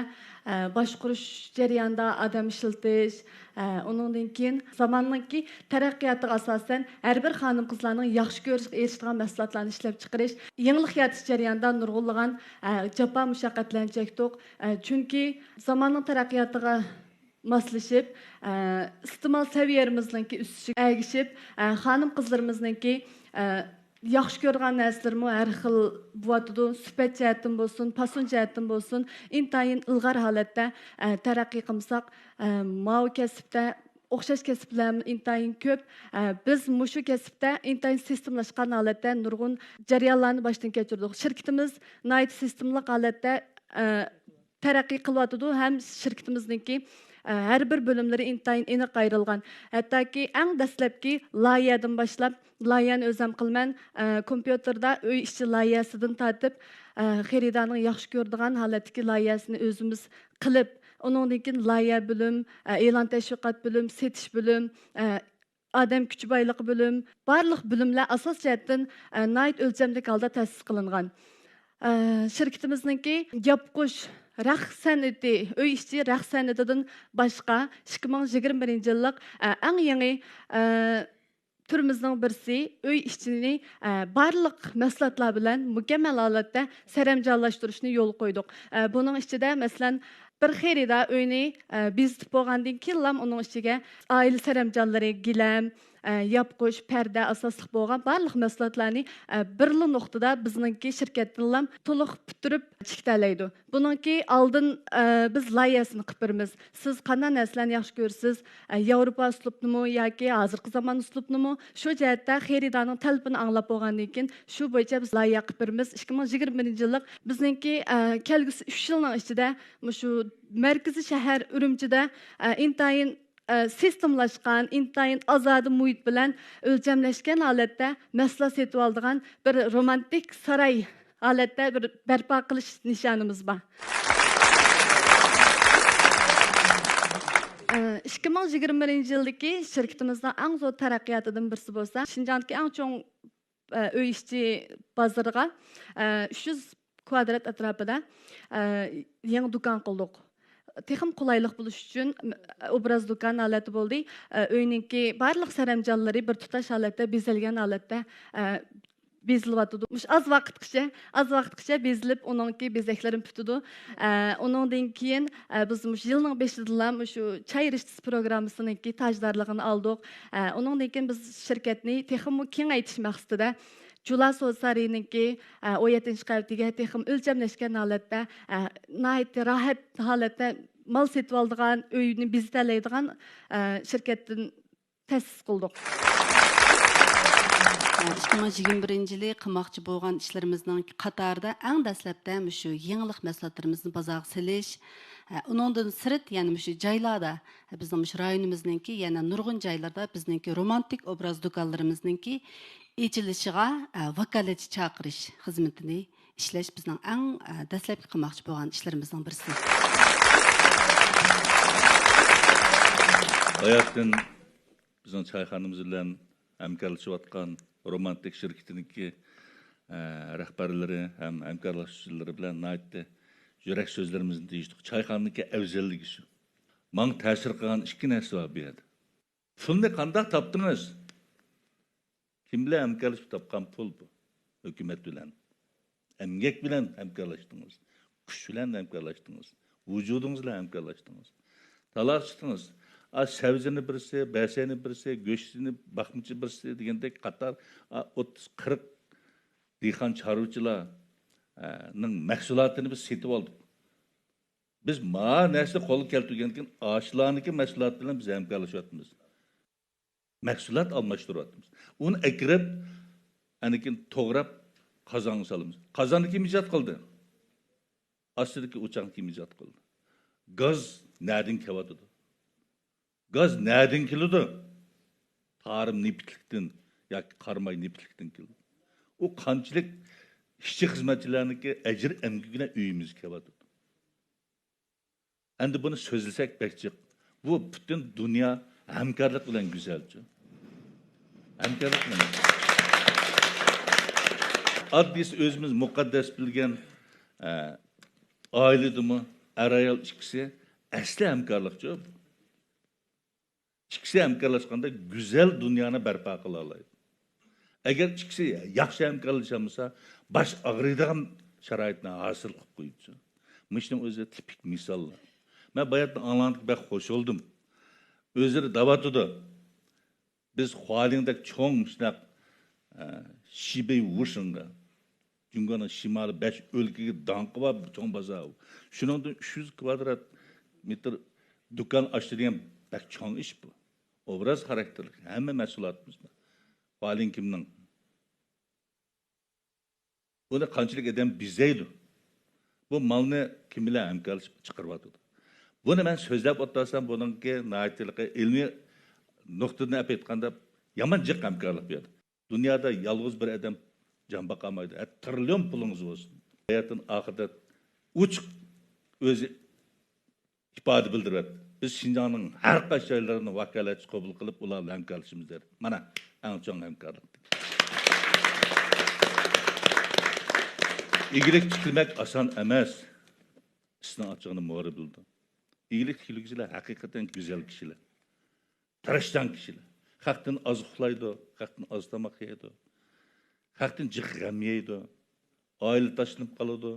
ئە، باشقۇرۇش جەريانىدا ئادەم ئىشلىتىش، ئە، ئۇنىڭدىن كېيىن زاماننىڭكى تەرەققىياتىغا ئاساسەن، ھەر بىر خانىم-قىزلارنىڭ ياخشى كۆرۈشىگە ئېرىشىدىغان مەھسۇلاتلارنى ئىشلەپچىقىرىش، يېڭىلىق يارىتىش جەريانىدا نۇرغۇنلىغان، ئە، جاپا-مۇشەققەتلەرنى چەكتۇق. ئە، چۈنكى زاماننىڭ تەرەققىياتىغا ماسلىشىپ، ئە، ئىستېمال سەۋىيەمىزنىڭكى ئۆسۈشىگە ئەگىشىپ، ئە، خانىم-قىزلىرىمىزنىڭكى، ئە، ياخشى كۆرىدىغان نەرسىلىرىمۇ ھەر خىل بولۇۋاتىدۇ. سۈپەت جەھەتتىن بولسۇن، پاسون جەھەتتىن بولسۇن، ئىنتايىن ئىلغار ھالەتتە، ئە، تەرەققىي قىلمىساق، ئە، ماۋۇ كەسىپتە ئوخشاش كەسىپلەرمۇ ئىنتايىن كۆپ. ئە، بىز مۇشۇ كەسىپتە ئىنتايىن سىستېمىلاشقان ھالەتتە نۇرغۇن جەريانلارنى باشتىن كەچۈردۇق. شىركىتىمىز ناھايىتى سىستېمىلىق ھالەتتە، ئە، تەرەققىي قىلىۋاتىدۇ ھەم شىركىتىمىزنىڭكى، ئە، ھەر بىر بۆلۈملىرى ئىنتايىن ئېنىق ئايرىلغان. ھەتتاكى ئەڭ دەسلەپكى لايىھەدىن باشلاپ، لايىھەنى ئۆزەم قىلىمەن، ئە، كومپيۇتېردا ئۆي ئىچى لايىھەسىدىن تارتىپ، ئە، خېرىدارنىڭ ياخشى كۆرىدىغان ھالەتتىكى لايىھەسىنى ئۆزىمىز قىلىپ، ئۇنىڭدىن كېيىن لايىھە بۆلۈم، ئە، ئېلان تەشۋىقات بۆلۈم، سېتىش بۆلۈم، ئە، ئادەم كۈچى بايلىقى بۆلۈم، بارلىق بۆلۈملەر ئاساس جەھەتتىن، ئە، ناھايىتى ئۆلچەملىك ھالدا تەسىس قىلىنغان. ئە، شىركىتىمىزنىڭكى ياپقۇچ رەخت سەنئىتى، ئۆي ئىچى رەخت سەنئىتىدىن باشقا، ئىككى مىڭ يىگىرمە بىرىنچى يىللىق، ئە، ئەڭ يېڭى، ئە، تۈرىمىزنىڭ بىرسى ئۆي ئىچىنى، ئە، بارلىق مەھسۇلاتلار بىلەن مۇكەممەل ھالەتتە سەرەمجانلاشتۇرۇشنى يولغا قويدۇق. ئە، بۇنىڭ ئىچىدە، مەسىلەن، بىر خېرىدار ئۆينى، ئە، بېزىتىپ بولغاندىن كېيىنلا ئۇنىڭ ئىچىگە ئائىلە سەرەمجانلىرى، گىلەم، ئە، ياپقۇچ، پەردە ئاساسلىق بولغان بارلىق مەھسۇلاتلارنى، ئە، بىرلا نۇقتىدا بىزنىڭكى شىركەتتىنلا تولۇق پۈتتۈرۈپ چىقىتەلەيدۇ. بۇنىڭكى ئالدىن، ئە، بىز لايىھەسىنى قىلىپ بېرىمىز. سىز قانداق نەرسىلەرنى ياخشى كۆرىسىز؟ ئە، ياۋروپا ئۇسلۇبنىمۇ ياكى ھازىرقى زامان ئۇسلۇبنىمۇ؟ شۇ جەھەتتە خېرىدارنىڭ تەلىپىنى ئاڭلاپ بولغاندىن كېيىن، شۇ بويىچە بىز لايىھە قىلىپ بېرىمىز. ئىككى مىڭ يىگىرمە بىرىنچى يىللىق بىزنىڭكى، ئە، كەلگۈسى ئۈچ يىلنىڭ ئىچىدە مۇشۇ مەركىزىي شەھەر ئۈرۈمچىدە، ئە، ئىنتايىن ئە، سىستېمىلاشقان، ئىنتايىن ئازادە مۇھىت بىلەن ئۆلچەملەشكەن ھالەتتە مەھسۇلات سېتىۋالىدىغان بىر رومانتىك ساراي ھالەتتە بىر بەرپا قىلىش نىشانىمىز بار. ئىككى مىڭ يىگىرمە بىرىنچى يىلدىكى شىركىتىمىزنىڭ ئەڭ زور تەرەققىياتىدىن بىرسى بولسا، شىنجاڭدىكى ئەڭ چوڭ، ئە، ئۆي ئىچى بازىرىغا، ئە، ئۈچ يۈز كۋادرات ئەتراپىدا، ئە، يېڭى دۇكان قىلدۇق. تېخىمۇ قولايلىق بولۇش ئۈچۈن، ئوبراز دۇكان ھالەتتە بولدى. ئە، ئۆينىڭكى بارلىق سەرەمجانلىرى بىر تۇتاش ھالەتتە، بېزەلگەن ھالەتتە، ئە، بېزىلىۋاتىدۇ. مۇشۇ ئاز ۋاقىتقىچە، ئاز ۋاقىتقىچە بېزىلىپ، ئۇنىڭكى بېزەكلىرىمۇ پۈتىدۇ. ئە، ئۇنىڭدىن كېيىن، ئە، بىز مۇشۇ يىلنىڭ بېشىدىلا مۇشۇ چاي رىشتىسى پروگراممىسىنىڭكى تاجدارلىقىنى ئالدۇق. ئە، ئۇنىڭدىن كېيىن بىز شىركەتنى تېخىمۇ كېڭەيتىش مەقسىتىدە جۇلا سودا سارىيىنىڭكى، ئە، ئون يەتتىنچى قەۋىتىگە تېخىمۇ ئۆلچەملەشكەن ھالەتتە، ئە، ناھايىتى راھەت ھالەتتە مال سېتىۋالىدىغان، ئۆينى بېزىتەلەيدىغان، ئە، شىركەتتىن تەسىس قىلدۇق. ئىككى مىڭ يىگىرمە بىرىنچى يىلى قىلماقچى بولغان ئىشلىرىمىزنىڭ قاتارىدا ئەڭ دەسلەپتە مۇشۇ يېڭىلىق مەھسۇلاتلىرىمىزنى بازارغا سېلىش، ئۇنىڭدىن سىرت يەنە مۇشۇ جايلاردا، بىزنىڭ مۇشۇ رايونىمىزنىڭكى يەنە نۇرغۇن جايلاردا بىزنىڭكى رومانتىك ئوبراز دۇكانلىرىمىزنىڭكى ئېچىلىشىغا ۋاكالەتچى چاقىرىش خىزمىتىنى ئىشلەش بىزنىڭ ئەڭ دەسلەپكى قىلماقچى بولغان ئىشلىرىمىزنىڭ بىرسى. ھاياتتىن بىزنىڭ چايخانىمىز بىلەن ھەمكارلىشىۋاتقان رومانتىك شىركىتىنىڭكى، ئە، رەھبەرلىرى ھەم ھەمكارلاشقۇچىلىرى بىلەن ناھايىتى يۈرەك سۆزلىرىمىزنى دېيىشتۇق. چايخانىنىڭكى ئەۋزەللىكى شۇ. ماڭا تەسىر قىلغان ئىككى نەرسە بار بۇ يەردە. پۇلنى قانداق تاپتىڭىز؟ كىم بىلەن ھەمكارلىشىپ تاپقان پۇل بۇ؟ ھۆكۈمەت بىلەن. ئەمگەك بىلەن ھەمكارلاشتىڭىز، كۈچ بىلەن ھەمكارلاشتىڭىز، ۋۇجۇدىڭىز بىلەن ھەمكارلاشتىڭىز. تالاش چىقتىڭىز. ئا، سەۋزىنى بىرسى، بەسەينى بىرسى، گۆشنى باقمىچى بىرسى دېگەندەك قاتار، ئا، ئوتتۇز، قىرىق دېھقان چارۋىچىلار، ئە، نىڭ مەھسۇلاتىنى بىز سېتىۋالدۇق. بىز ما نەرسىنى قولغا كەلتۈرگەندىن كېيىن، ئاشۇلارنىڭكى مەھسۇلاتى بىلەن بىز ھەمكارلىشىۋاتىمىز. مەھسۇلات ئالماشتۇرۇۋاتىمىز. ئۇنى ئەكىرىپ، ئاندىن كېيىن توغراپ، قازانغا سالىمىز. قازاننى كىم ئىجاد قىلدى؟ ئاستىدىكى ئوچاقنى كىم ئىجاد قىلدى؟ گاز نەدىن كېلىۋاتىدۇ؟ گاز نەدىن كېلىدۇ؟ تارىم نېفىتلىكتىن ياكى قاراماي نېفىتلىكتىن كېلىدۇ. ئۇ قانچىلىك ئىشچى-خىزمەتچىلەرنىڭكى ئەجىر-ئەمگىكى بىلەن ئۆيىمىزگە كېلىۋاتىدۇ. ئەمدى بۇنى سۆزلىسەك بەك جىق. بۇ پۈتۈن دۇنيا ھەمكارلىق بىلەن گۈزەلچۇ. ھەمكارلىق بىلەن. ئاددىيسى ئۆزىمىز مۇقەددەس بىلگەن، ئە، ئائىلىدىمۇ ئەر-ئايال ئىككىسى ئەسلى ھەمكارلىقچۇ. ئىككىسى ھەمكارلاشقاندا گۈزەل دۇنيانى بەرپا قىلالايدۇ. ئەگەر ئىككىسى ياخشى ھەمكارلىشالمىسا، باش ئاغرىيدىغان شارائىتنى ھاسىل قىلىپ قويىدۇ. مۇشۇنىڭ ئۆزى تىپىك مىساللار. مەن باياتىن ئاڭلىغاندىكىن بەك خوش بولدۇم. ئۆزلىرى دەۋاتىدۇ. بىز خۇالىڭدەك چوڭ مۇشۇنداق، ئە، شىبېي ۋۇشېڭغا، جۇڭگونىڭ شىمالىي بەش ئۆلكىگە داڭقى بار بىر چوڭ بازار. شۇنىڭدىن ئۈچ يۈز كۋادرات مېتىر دۇكان ئاچتى دېگەن بەك چوڭ ئىش بۇ. ئوبراز خاراكتېرلىك ھەممە مەھسۇلاتىمىز بار. خۇالىڭ كىمنىڭ؟ بۇنى قانچىلىك ئادەم بېزەيدۇ؟ بۇ مالنى كىم بىلەن ھەمكارلىشىپ چىقىرىۋاتىدۇ؟ بۇنى مەن سۆزلەپ ئولتۇرسام، بۇنىڭكى ناھايىتى ئىلمىي نۇقتىدىن ئېلىپ ئېيتقاندا، يامان جىق ھەمكارلىق بۇ يەردە. دۇنيادا يالغۇز بىر ئادەم جان باقالمايدۇ. ھەتتا تىرىليون پۇلىڭىز بولسۇن. ھاياتىنىڭ ئاخىرىدا ئوچۇق ئۆزى ئىپادە بىلدۈرۈۋەتتى. بىز شىنجاڭنىڭ ھەر قايسى جايلىرىنى ۋاكالەتچى قوبۇل قىلىپ، ئۇلار بىلەن ھەمكارلىشىمىز دېدى. مانا، ئەڭ چوڭ ھەمكارلىق. ئىگىلىك تىكلىمەك ئاسان ئەمەس. ئىسنىڭ ئاچچىقىنى مورا بىلىدۇ. ئىگىلىك تىكلىگۈچىلەر ھەقىقەتەن گۈزەل كىشىلەر. تىرىشچان كىشىلەر. خەقتىن ئاز ئۇخلايدۇ، خەقتىن ئاز تاماق يەيدۇ. خەقتىن جىق غەم يەيدۇ. ئائىلە تاشلىنىپ قالىدۇ،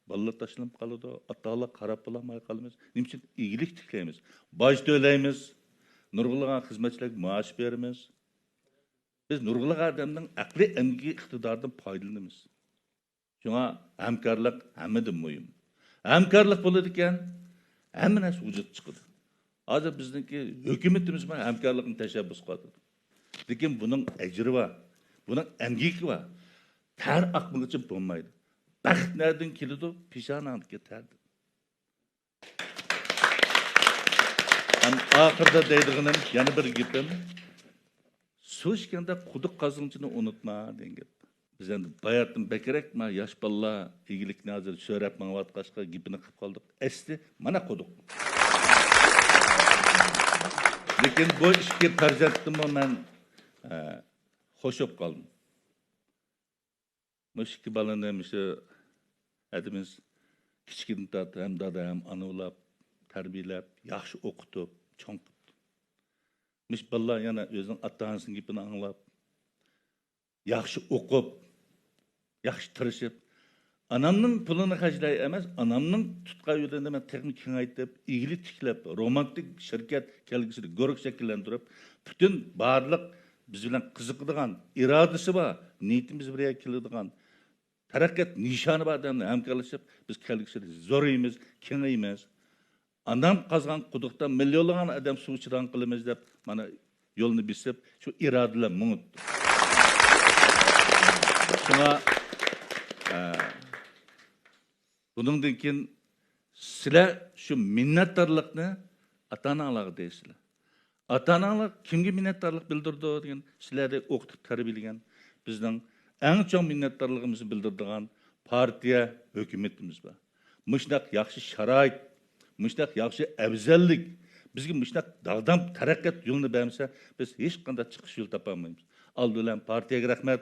بالىلار تاشلىنىپ قالىدۇ، ئاتا-ئانىلار قاراپ بولالماي قالىمىز. نېمە ئۈچۈن؟ ئىگىلىك تىكلەيمىز، باج تۆلەيمىز، نۇرغۇنلىغان خىزمەتچىلەرگە مائاش بېرىمىز. بىز نۇرغۇنلىغان ئادەمنىڭ ئەقلىي ئەمگىكى ئىقتىدارىدىن پايدىلىنىمىز. شۇڭا ھەمكارلىق ھەممىدىن مۇھىم. ھەمكارلىق بولىدىكەن، ھەممە نەرسە ۋۇجۇدقا چىقىدۇ. ھازىر بىزنىڭكى ھۆكۈمىتىمىزمۇ ھەمكارلىقنى تەشەببۇس قىلىۋاتىدۇ. لېكىن بۇنىڭ ئەجرى بار، بۇنىڭ ئەمگىكى بار. تەر ئاقمىغۇچە بولمايدۇ. بەخت نەدىن كېلىدۇ؟ پېشانەڭدىكى تەردىن. ئاخىرىدا دەيدىغىنىم، يەنە بىر گېپىم، سۇ ئىچكەندە قۇدۇق قازغىنچىنى ئۇنتۇما دېگەن گەپ. بىز ئەمدى باياتىن بەكرەك مانا ياش بالىلار ئىگىلىكنى ھازىر سۆرەپ مېڭىۋاتقاچقا گېپىنى قىلىپ قالدۇق. ئەسلى مانا قۇدۇق. لېكىن بۇ ئىككى پەرزەنتتىنمۇ مەن، ئە، خوش بولۇپ قالدىم. مۇشۇ ئىككى بالىنى مۇشۇ ھەدىمىز كىچىكىدىن تارتىپ ھەم دادا ھەم ئانا بولاپ، تەربىيەلەپ، ياخشى ئوقۇتۇپ، چوڭ قىلدىم. مۇشۇ بالىلار يەنە ئۆزىنىڭ ئاتا-ئانىسىنىڭ گېپىنى ئاڭلاپ، ياخشى ئوقۇپ، ياخشى تىرىشىپ، ئانامنىڭ پۇلىنى خەجلەي ئەمەس، ئانامنىڭ تۇتقان يولىنى مەن تېخىمۇ كېڭەيتىپ، ئىگىلىك تىكلەپ، رومانتىك شىركەت كەلگۈسىدە گۇرۇھ شەكىللەندۈرۈپ، پۈتۈن بارلىق بىز بىلەن قىزىقىدىغان، ئىرادىسى بار، نىيىتىمىز بىر يەرگە كېلىدىغان، تەرەققىيات نىشانى بار ئادەملەر ھەمكارلىشىپ، بىز كەلگۈسىدە زورىيىمىز، كېڭىيىمىز. ئانام قازغان قۇدۇقتا مىليونلىغان ئادەم سۇ ئىچىدىغان قىلىمىز دەپ، مانا يولنى بېسىپ، شۇ ئىرادە بىلەن مېڭىپتۇ. شۇڭا، ئە، بۇنىڭدىن كېيىن سىلەر شۇ مىننەتدارلىقنى ئاتا-ئاناڭلارغا دەيسىلەر. ئاتا-ئاناڭلار كىمگە مىننەتدارلىق بىلدۈرىدۇ دېگەن، سىلەرنى ئوقۇتۇپ تەربىيەلىگەن، بىزنىڭ ئەڭ چوڭ مىننەتدارلىقىمىزنى بىلدۈرىدىغان پارتىيە، ھۆكۈمىتىمىز بار. مۇشۇنداق ياخشى شارائىت، مۇشۇنداق ياخشى ئەۋزەللىك، بىزگە مۇشۇنداق داغدام تەرەققىيات يولىنى بەرمىسە، بىز ھېچقانداق چىقىش يولى تاپالمايمىز. ئالدى بىلەن پارتىيەگە رەھمەت.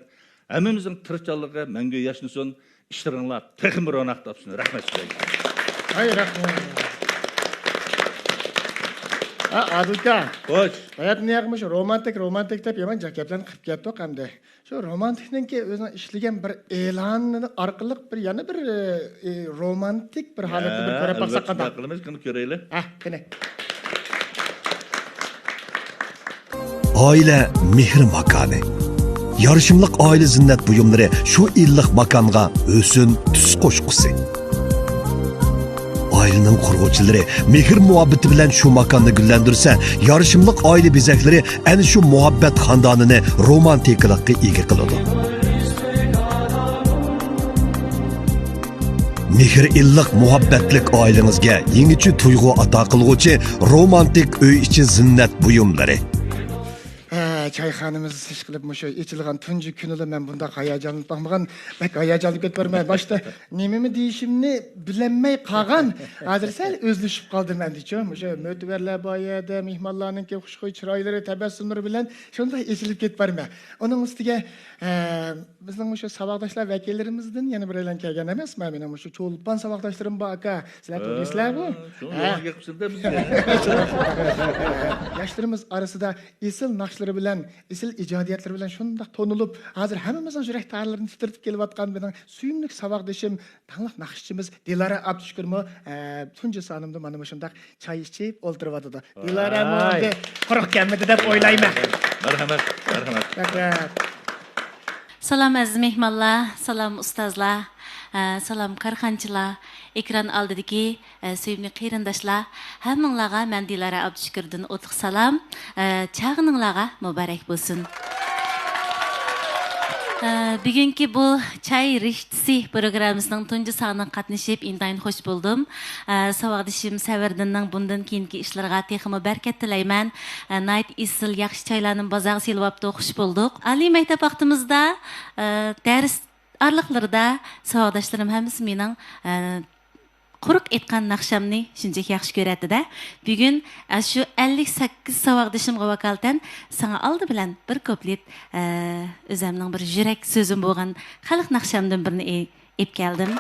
ھەممىمىزنىڭ تىرىشچانلىقى مەڭگۈ ياشنىسۇن. ئىشلىرىڭلار تېخىمۇ روناق تاپسۇن. رەھمەت سىلەرگە. ھاي، رەھمەت. ھە، ئادىل ئاكا. خوش. باياتىن ياقى مۇشۇ رومانتىك، رومانتىك دەپ يامان جاق گەپلەرنى قىلىپ كەتتۇق ئەمدى. شۇ رومانتىكنىڭكى ئۆزىنىڭ ئىشلىگەن بىر ئېلانى ئارقىلىق بىر يەنە بىر، ئە، رومانتىك بىر ھالەتنى بىر يا، كۆرۈپ باقساق ئەلۋەتتە، قانداق؟ شۇنداق قىلىمىز، قېنى كۆرەيلى. ھە، قېنى. ئائىلە مېھىر ماكانى. يارىشىملىق ئائىلە زىننەت بۇيۇملىرى شۇ ئىللىق ماكانغا ھۆسن، تۈس قوشقۇسى. ئائىلىنىڭ قۇرغۇچىلىرى مېھىر-مۇھەببىتى بىلەن شۇ ماكاننى گۈللەندۈرسە، يارىشىملىق ئائىلە بېزەكلىرى ئەنە شۇ مۇھەببەت خانىدانىنى رومانتىكىلىققا ئىگە قىلىدۇ. مېھىر ئىللىق مۇھەببەتلىك ئائىلىڭىزگە يېڭىچە تۇيغۇ ئاتا قىلغۇچى رومانتىك ئۆي ئىچى زىننەت بۇيۇملىرى. ھە، چايخانىمىز ئىشقىلىپ مۇشۇ ئېچىلغان تۇنجى كۈنىلا مەن بۇنداق ھاياجانلىنىپ باقمىغان، بەك ھاياجانلىنىپ كېتىپ بارىمەن. باشتا نېمىمۇ دېيىشىمنى بىلەلمەي قالغان. ھازىر سەل ئۆزلىشىپ قالدىم ئەمدىچۇ. مۇشۇ مۆتىۋەرلەر بار يەردە، مېھمانلارنىڭكى خۇشخۇي چىرايلىرى، تەبەسسۇملىرى بىلەن شۇنداق ئېچىلىپ كېتىپ بارىمەن. ئۇنىڭ ئۈستىگە، ئە، بىزنىڭ مۇشۇ ساۋاقداشلار ۋەكىللىرىمىزدىن يەنە بىرەيلەن كەلگەن ئەمەسمۇ؟ مېنىڭ مۇشۇ چولپان ساۋاقداشلىرىم بار ئاكا. سىلەر تونۇيسىلەرغۇ؟ ھە، شۇ ھە. يولغا گەپ قىلسىلە بىزگە. ياشلىرىمىز ئارىسىدا ئېسىل ناخشىلىرى بىلەن، ئېسىل ئىجادىيەتلىرى بىلەن شۇنداق تونۇلۇپ، ھازىر ھەممىمىزنىڭ يۈرەك تارلىرىنى تىترىتىپ كېلىۋاتقان مېنىڭ سۆيۈملۈك ساۋاقدىشىم، داڭلىق ناخشىچىمىز دىلارا ئابدۇشۈكۈرمۇ، ئە، تۇنجى سانىمدا مانا مۇشۇنداق چاي ئىچىپ ئولتۇرۇۋاتىدۇ. دىلارەمۇ ۋاي. ئەمدى قۇرۇق كەلمىدى دەپ ئويلايمەن. مەرھەمەت، مەرھەمەت. رەھمەت. سالام ئەزىز مېھمانلار، سالام ئۇستازلار، ئە، سالام كارخانىچىلار، ئېكران ئالدىدىكى، ئە، سۆيۈملۈك قېرىنداشلار، ھەممىڭلارغا مەن دىلارا ئابدۇشۈكۈردىن ئوتلۇق سالام، ئە، چاغىنىڭلارغا مۇبارەك بولسۇن. ئە، بۈگۈنكى بۇ چاي رىشتىسى پروگراممىسىنىڭ تۇنجى سانىغا قاتنىشىپ ئىنتايىن خوش بولدۇم. ئە، ساۋاقدىشىم سەۋەردىننىڭ بۇندىن كېيىنكى ئىشلىرىغا تېخىمۇ بەرىكەت تىلەيمەن. ئە، ناھايىتى ئېسىل، ياخشى چايلارنى بازارغا سېلىۋاپتۇ، خوش بولدۇق. ئالىي مەكتەپ ۋاقتىمىزدا، ئە، دەرس ئارىلىقلىرىدا ساۋاقداشلىرىم ھەممىسى مېنىڭ، ئە، قۇرۇق ئېيتقان ناخشامنى شۇنچىلىك ياخشى كۆرەتتى-دە. بۈگۈن ئاشۇ ئەللىك سەككىز ساۋاقدىشىمغا ۋاكالىتەن ساڭا ئالدى بىلەن بىر كۇپلېت، ئە، ئۆزەمنىڭ بىر يۈرەك سۆزۈم بولغان خەلق ناخشامدىن بىرنى ئېيتىپ كەلدىم.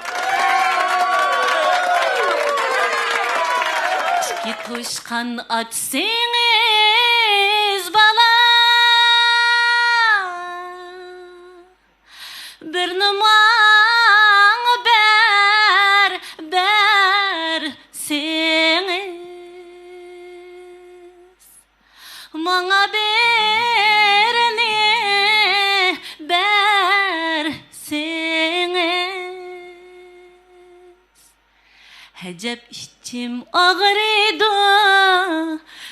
ئىككى توشقان ئاچسىڭىز بالا، بىرنى ماڭا بەر، بەرسىڭىز. ماڭا بىرنى بەرسىڭىز، ئەجەب ئىچىم ئاغرىيدۇ،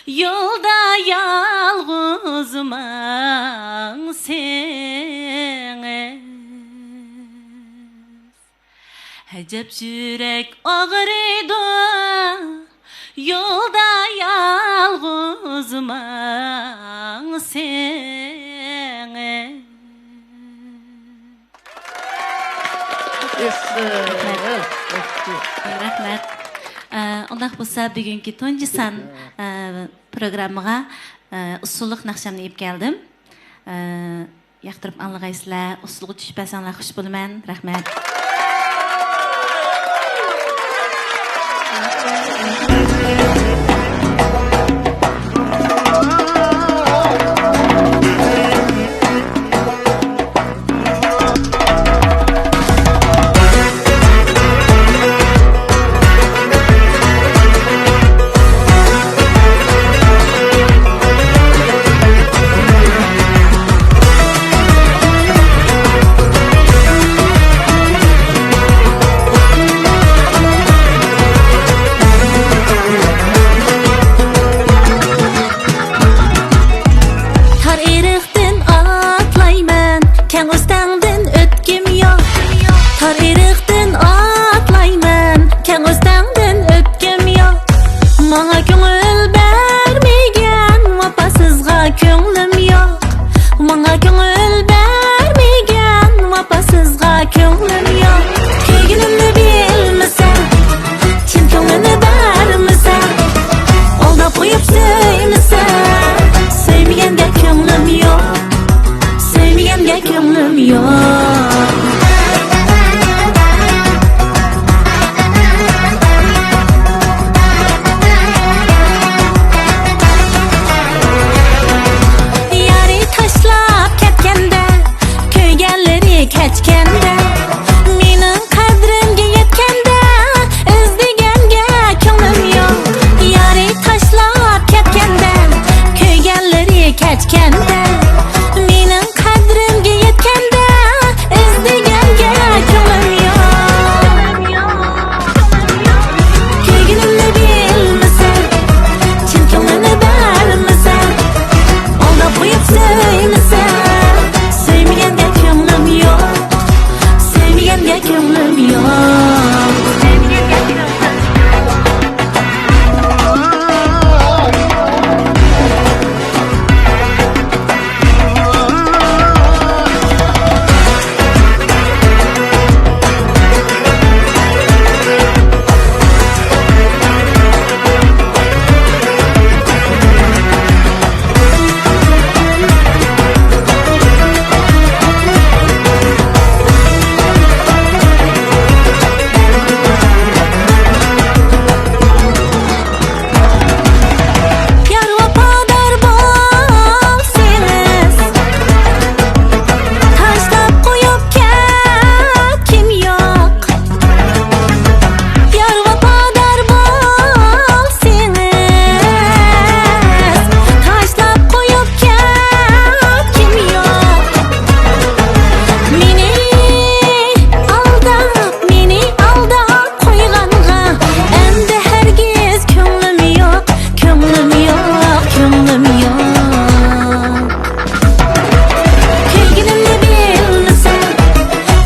يولدا يالغۇز ماڭسىڭىز. ئەجەب يۈرەك ئاغرىيدۇ، يولدا يالغۇز ماڭسىڭىز. رەھمەت. ئە، ئۇنداق بولسا، بۈگۈنكى تۇنجى سان، ئە، پروگراممىغا، ئە، ئۇسسۇللۇق ناخشامنى ئېلىپ كەلدىم. ئە، ياقتۇرۇپ ئاڭلىغايسىلەر، ئۇسسۇلغا چۈشۈپ بەرسەڭلار خۇش بولىمەن. رەھمەت. تار ئېرىقتىن ئاتلايمەن، كەڭ ئۆستەڭدىن ئۆتكۈم يوق. تار ئېرىقتىن ئاتلايمەن، كەڭ ئۆستەڭدىن ئۆتكۈم يوق. ماڭا كۆڭۈل بەرمىگەن ۋاپاسىزغا كۆڭلۈم يوق. ماڭا كۆڭۈل بەرمىگەن ۋاپاسىزغا كۆڭلۈم يوق. كۆيگىنىمنى بىلمىسە، چىن كۆڭلىنى بەرمىسە، ئالداپ قويۇپ سۆيمىسە، سۆيمىگەنگە كۆڭلۈم يوق. سۆيمىگەنگە كۆڭلۈم يوق. يارى تاشلاپ كەتكەندە، كۆيگەنلىرى كەچكەندە، مېنىڭ قەدرىمگە يەتكەندە، ئىزدىگەنگە كۆڭلۈم يوق. يارى تاشلاپ كەتكەندە، كۆيگەنلىرى كەچكەندە، مېنىڭ قەدرىمگە يەتكەندە، ئىزدىگەنگە كۆڭلۈم يوق. كۆيگىنىمنى بىلمىسە، چىن كۆڭلىنى بەرمىسە، ئالداپ قويۇپ سۆيمىسە، سۆيمىگەنگە كۆڭلۈم يوق. سۆيمىگەنگە كۆڭلۈم يوق. يار ۋاپادار بولسىڭىز، تاشلاپ قويۇپ كەتكۈم يوق. يار ۋاپادار بولسىڭىز، تاشلاپ قويۇپ كەتكۈم يوق. مېنى ئالداپ، مېنى ئالداپ قويغانغا ئەمدى ھەرگىز كۆڭلۈم يوق، كۆڭلۈم يوق، كۆڭلۈم يوق. كۆيگىنىمنى بىلمىسە،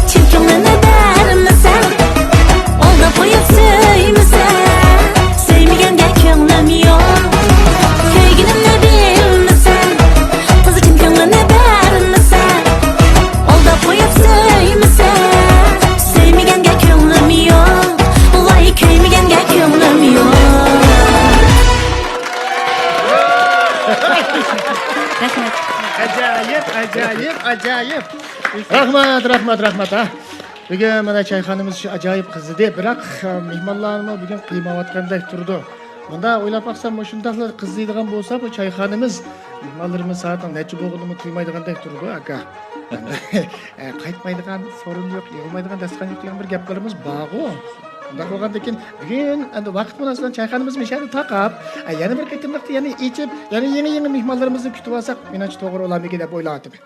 چىن كۆڭلىنى بەرمىسە، ئالداپ قويۇپ سۆيمىسە، سۆيمىگەنگە كۆڭلۈم يوق. كۆيگىنىمنى بىلمىسە، قىزى چىن كۆڭلىنى بەرمىسە، ئالداپ قويۇپ سۆيمىسە، سۆيمىگەنگە كۆڭلۈم يوق. ۋاي، كۆيمىگەنگە كۆڭلۈم يوق. رەھمەت. ئاجايىپ، ئاجايىپ، ئاجايىپ. رەھمەت، رەھمەت، رەھمەت، ھە. بۈگۈن مانا چايخانىمىز شۇ ئاجايىپ قىزىدى، بىراق، ئە، مېھمانلارمۇ بۈگۈن قىيمايۋاتقاندەك تۇرىدۇ. مۇنداق ئويلاپ باقسام، مۇشۇنداقلا قىزىيدىغان بولسا، بۇ چايخانىمىز مېھمانلىرىمىز سائەتنىڭ نەچچە بولغىنىمۇ تۇيمايدىغاندەك تۇرىدۇ، ئاكا. ئە، قايتمايدىغان سورۇن يوق، يىغىلمايدىغان داستىخان يوق دېگەن بىر گەپلىرىمىز بارغۇ. شۇنداق بولغاندىكىن، بۈگۈن ئەمدى ۋاقىت مۇناسىۋەت بىلەن چايخانىمىزمۇ مۇشۇ يەردە تاقاپ، ئە، يەنە بىر قېتىملىقتا يەنە ئېچىپ، يەنە يېڭى-يېڭى مېھمانلىرىمىزنى كۈتۈۋالساق، مېنىڭچە توغرا بولارمىكىن دەپ ئويلاۋاتىمەن.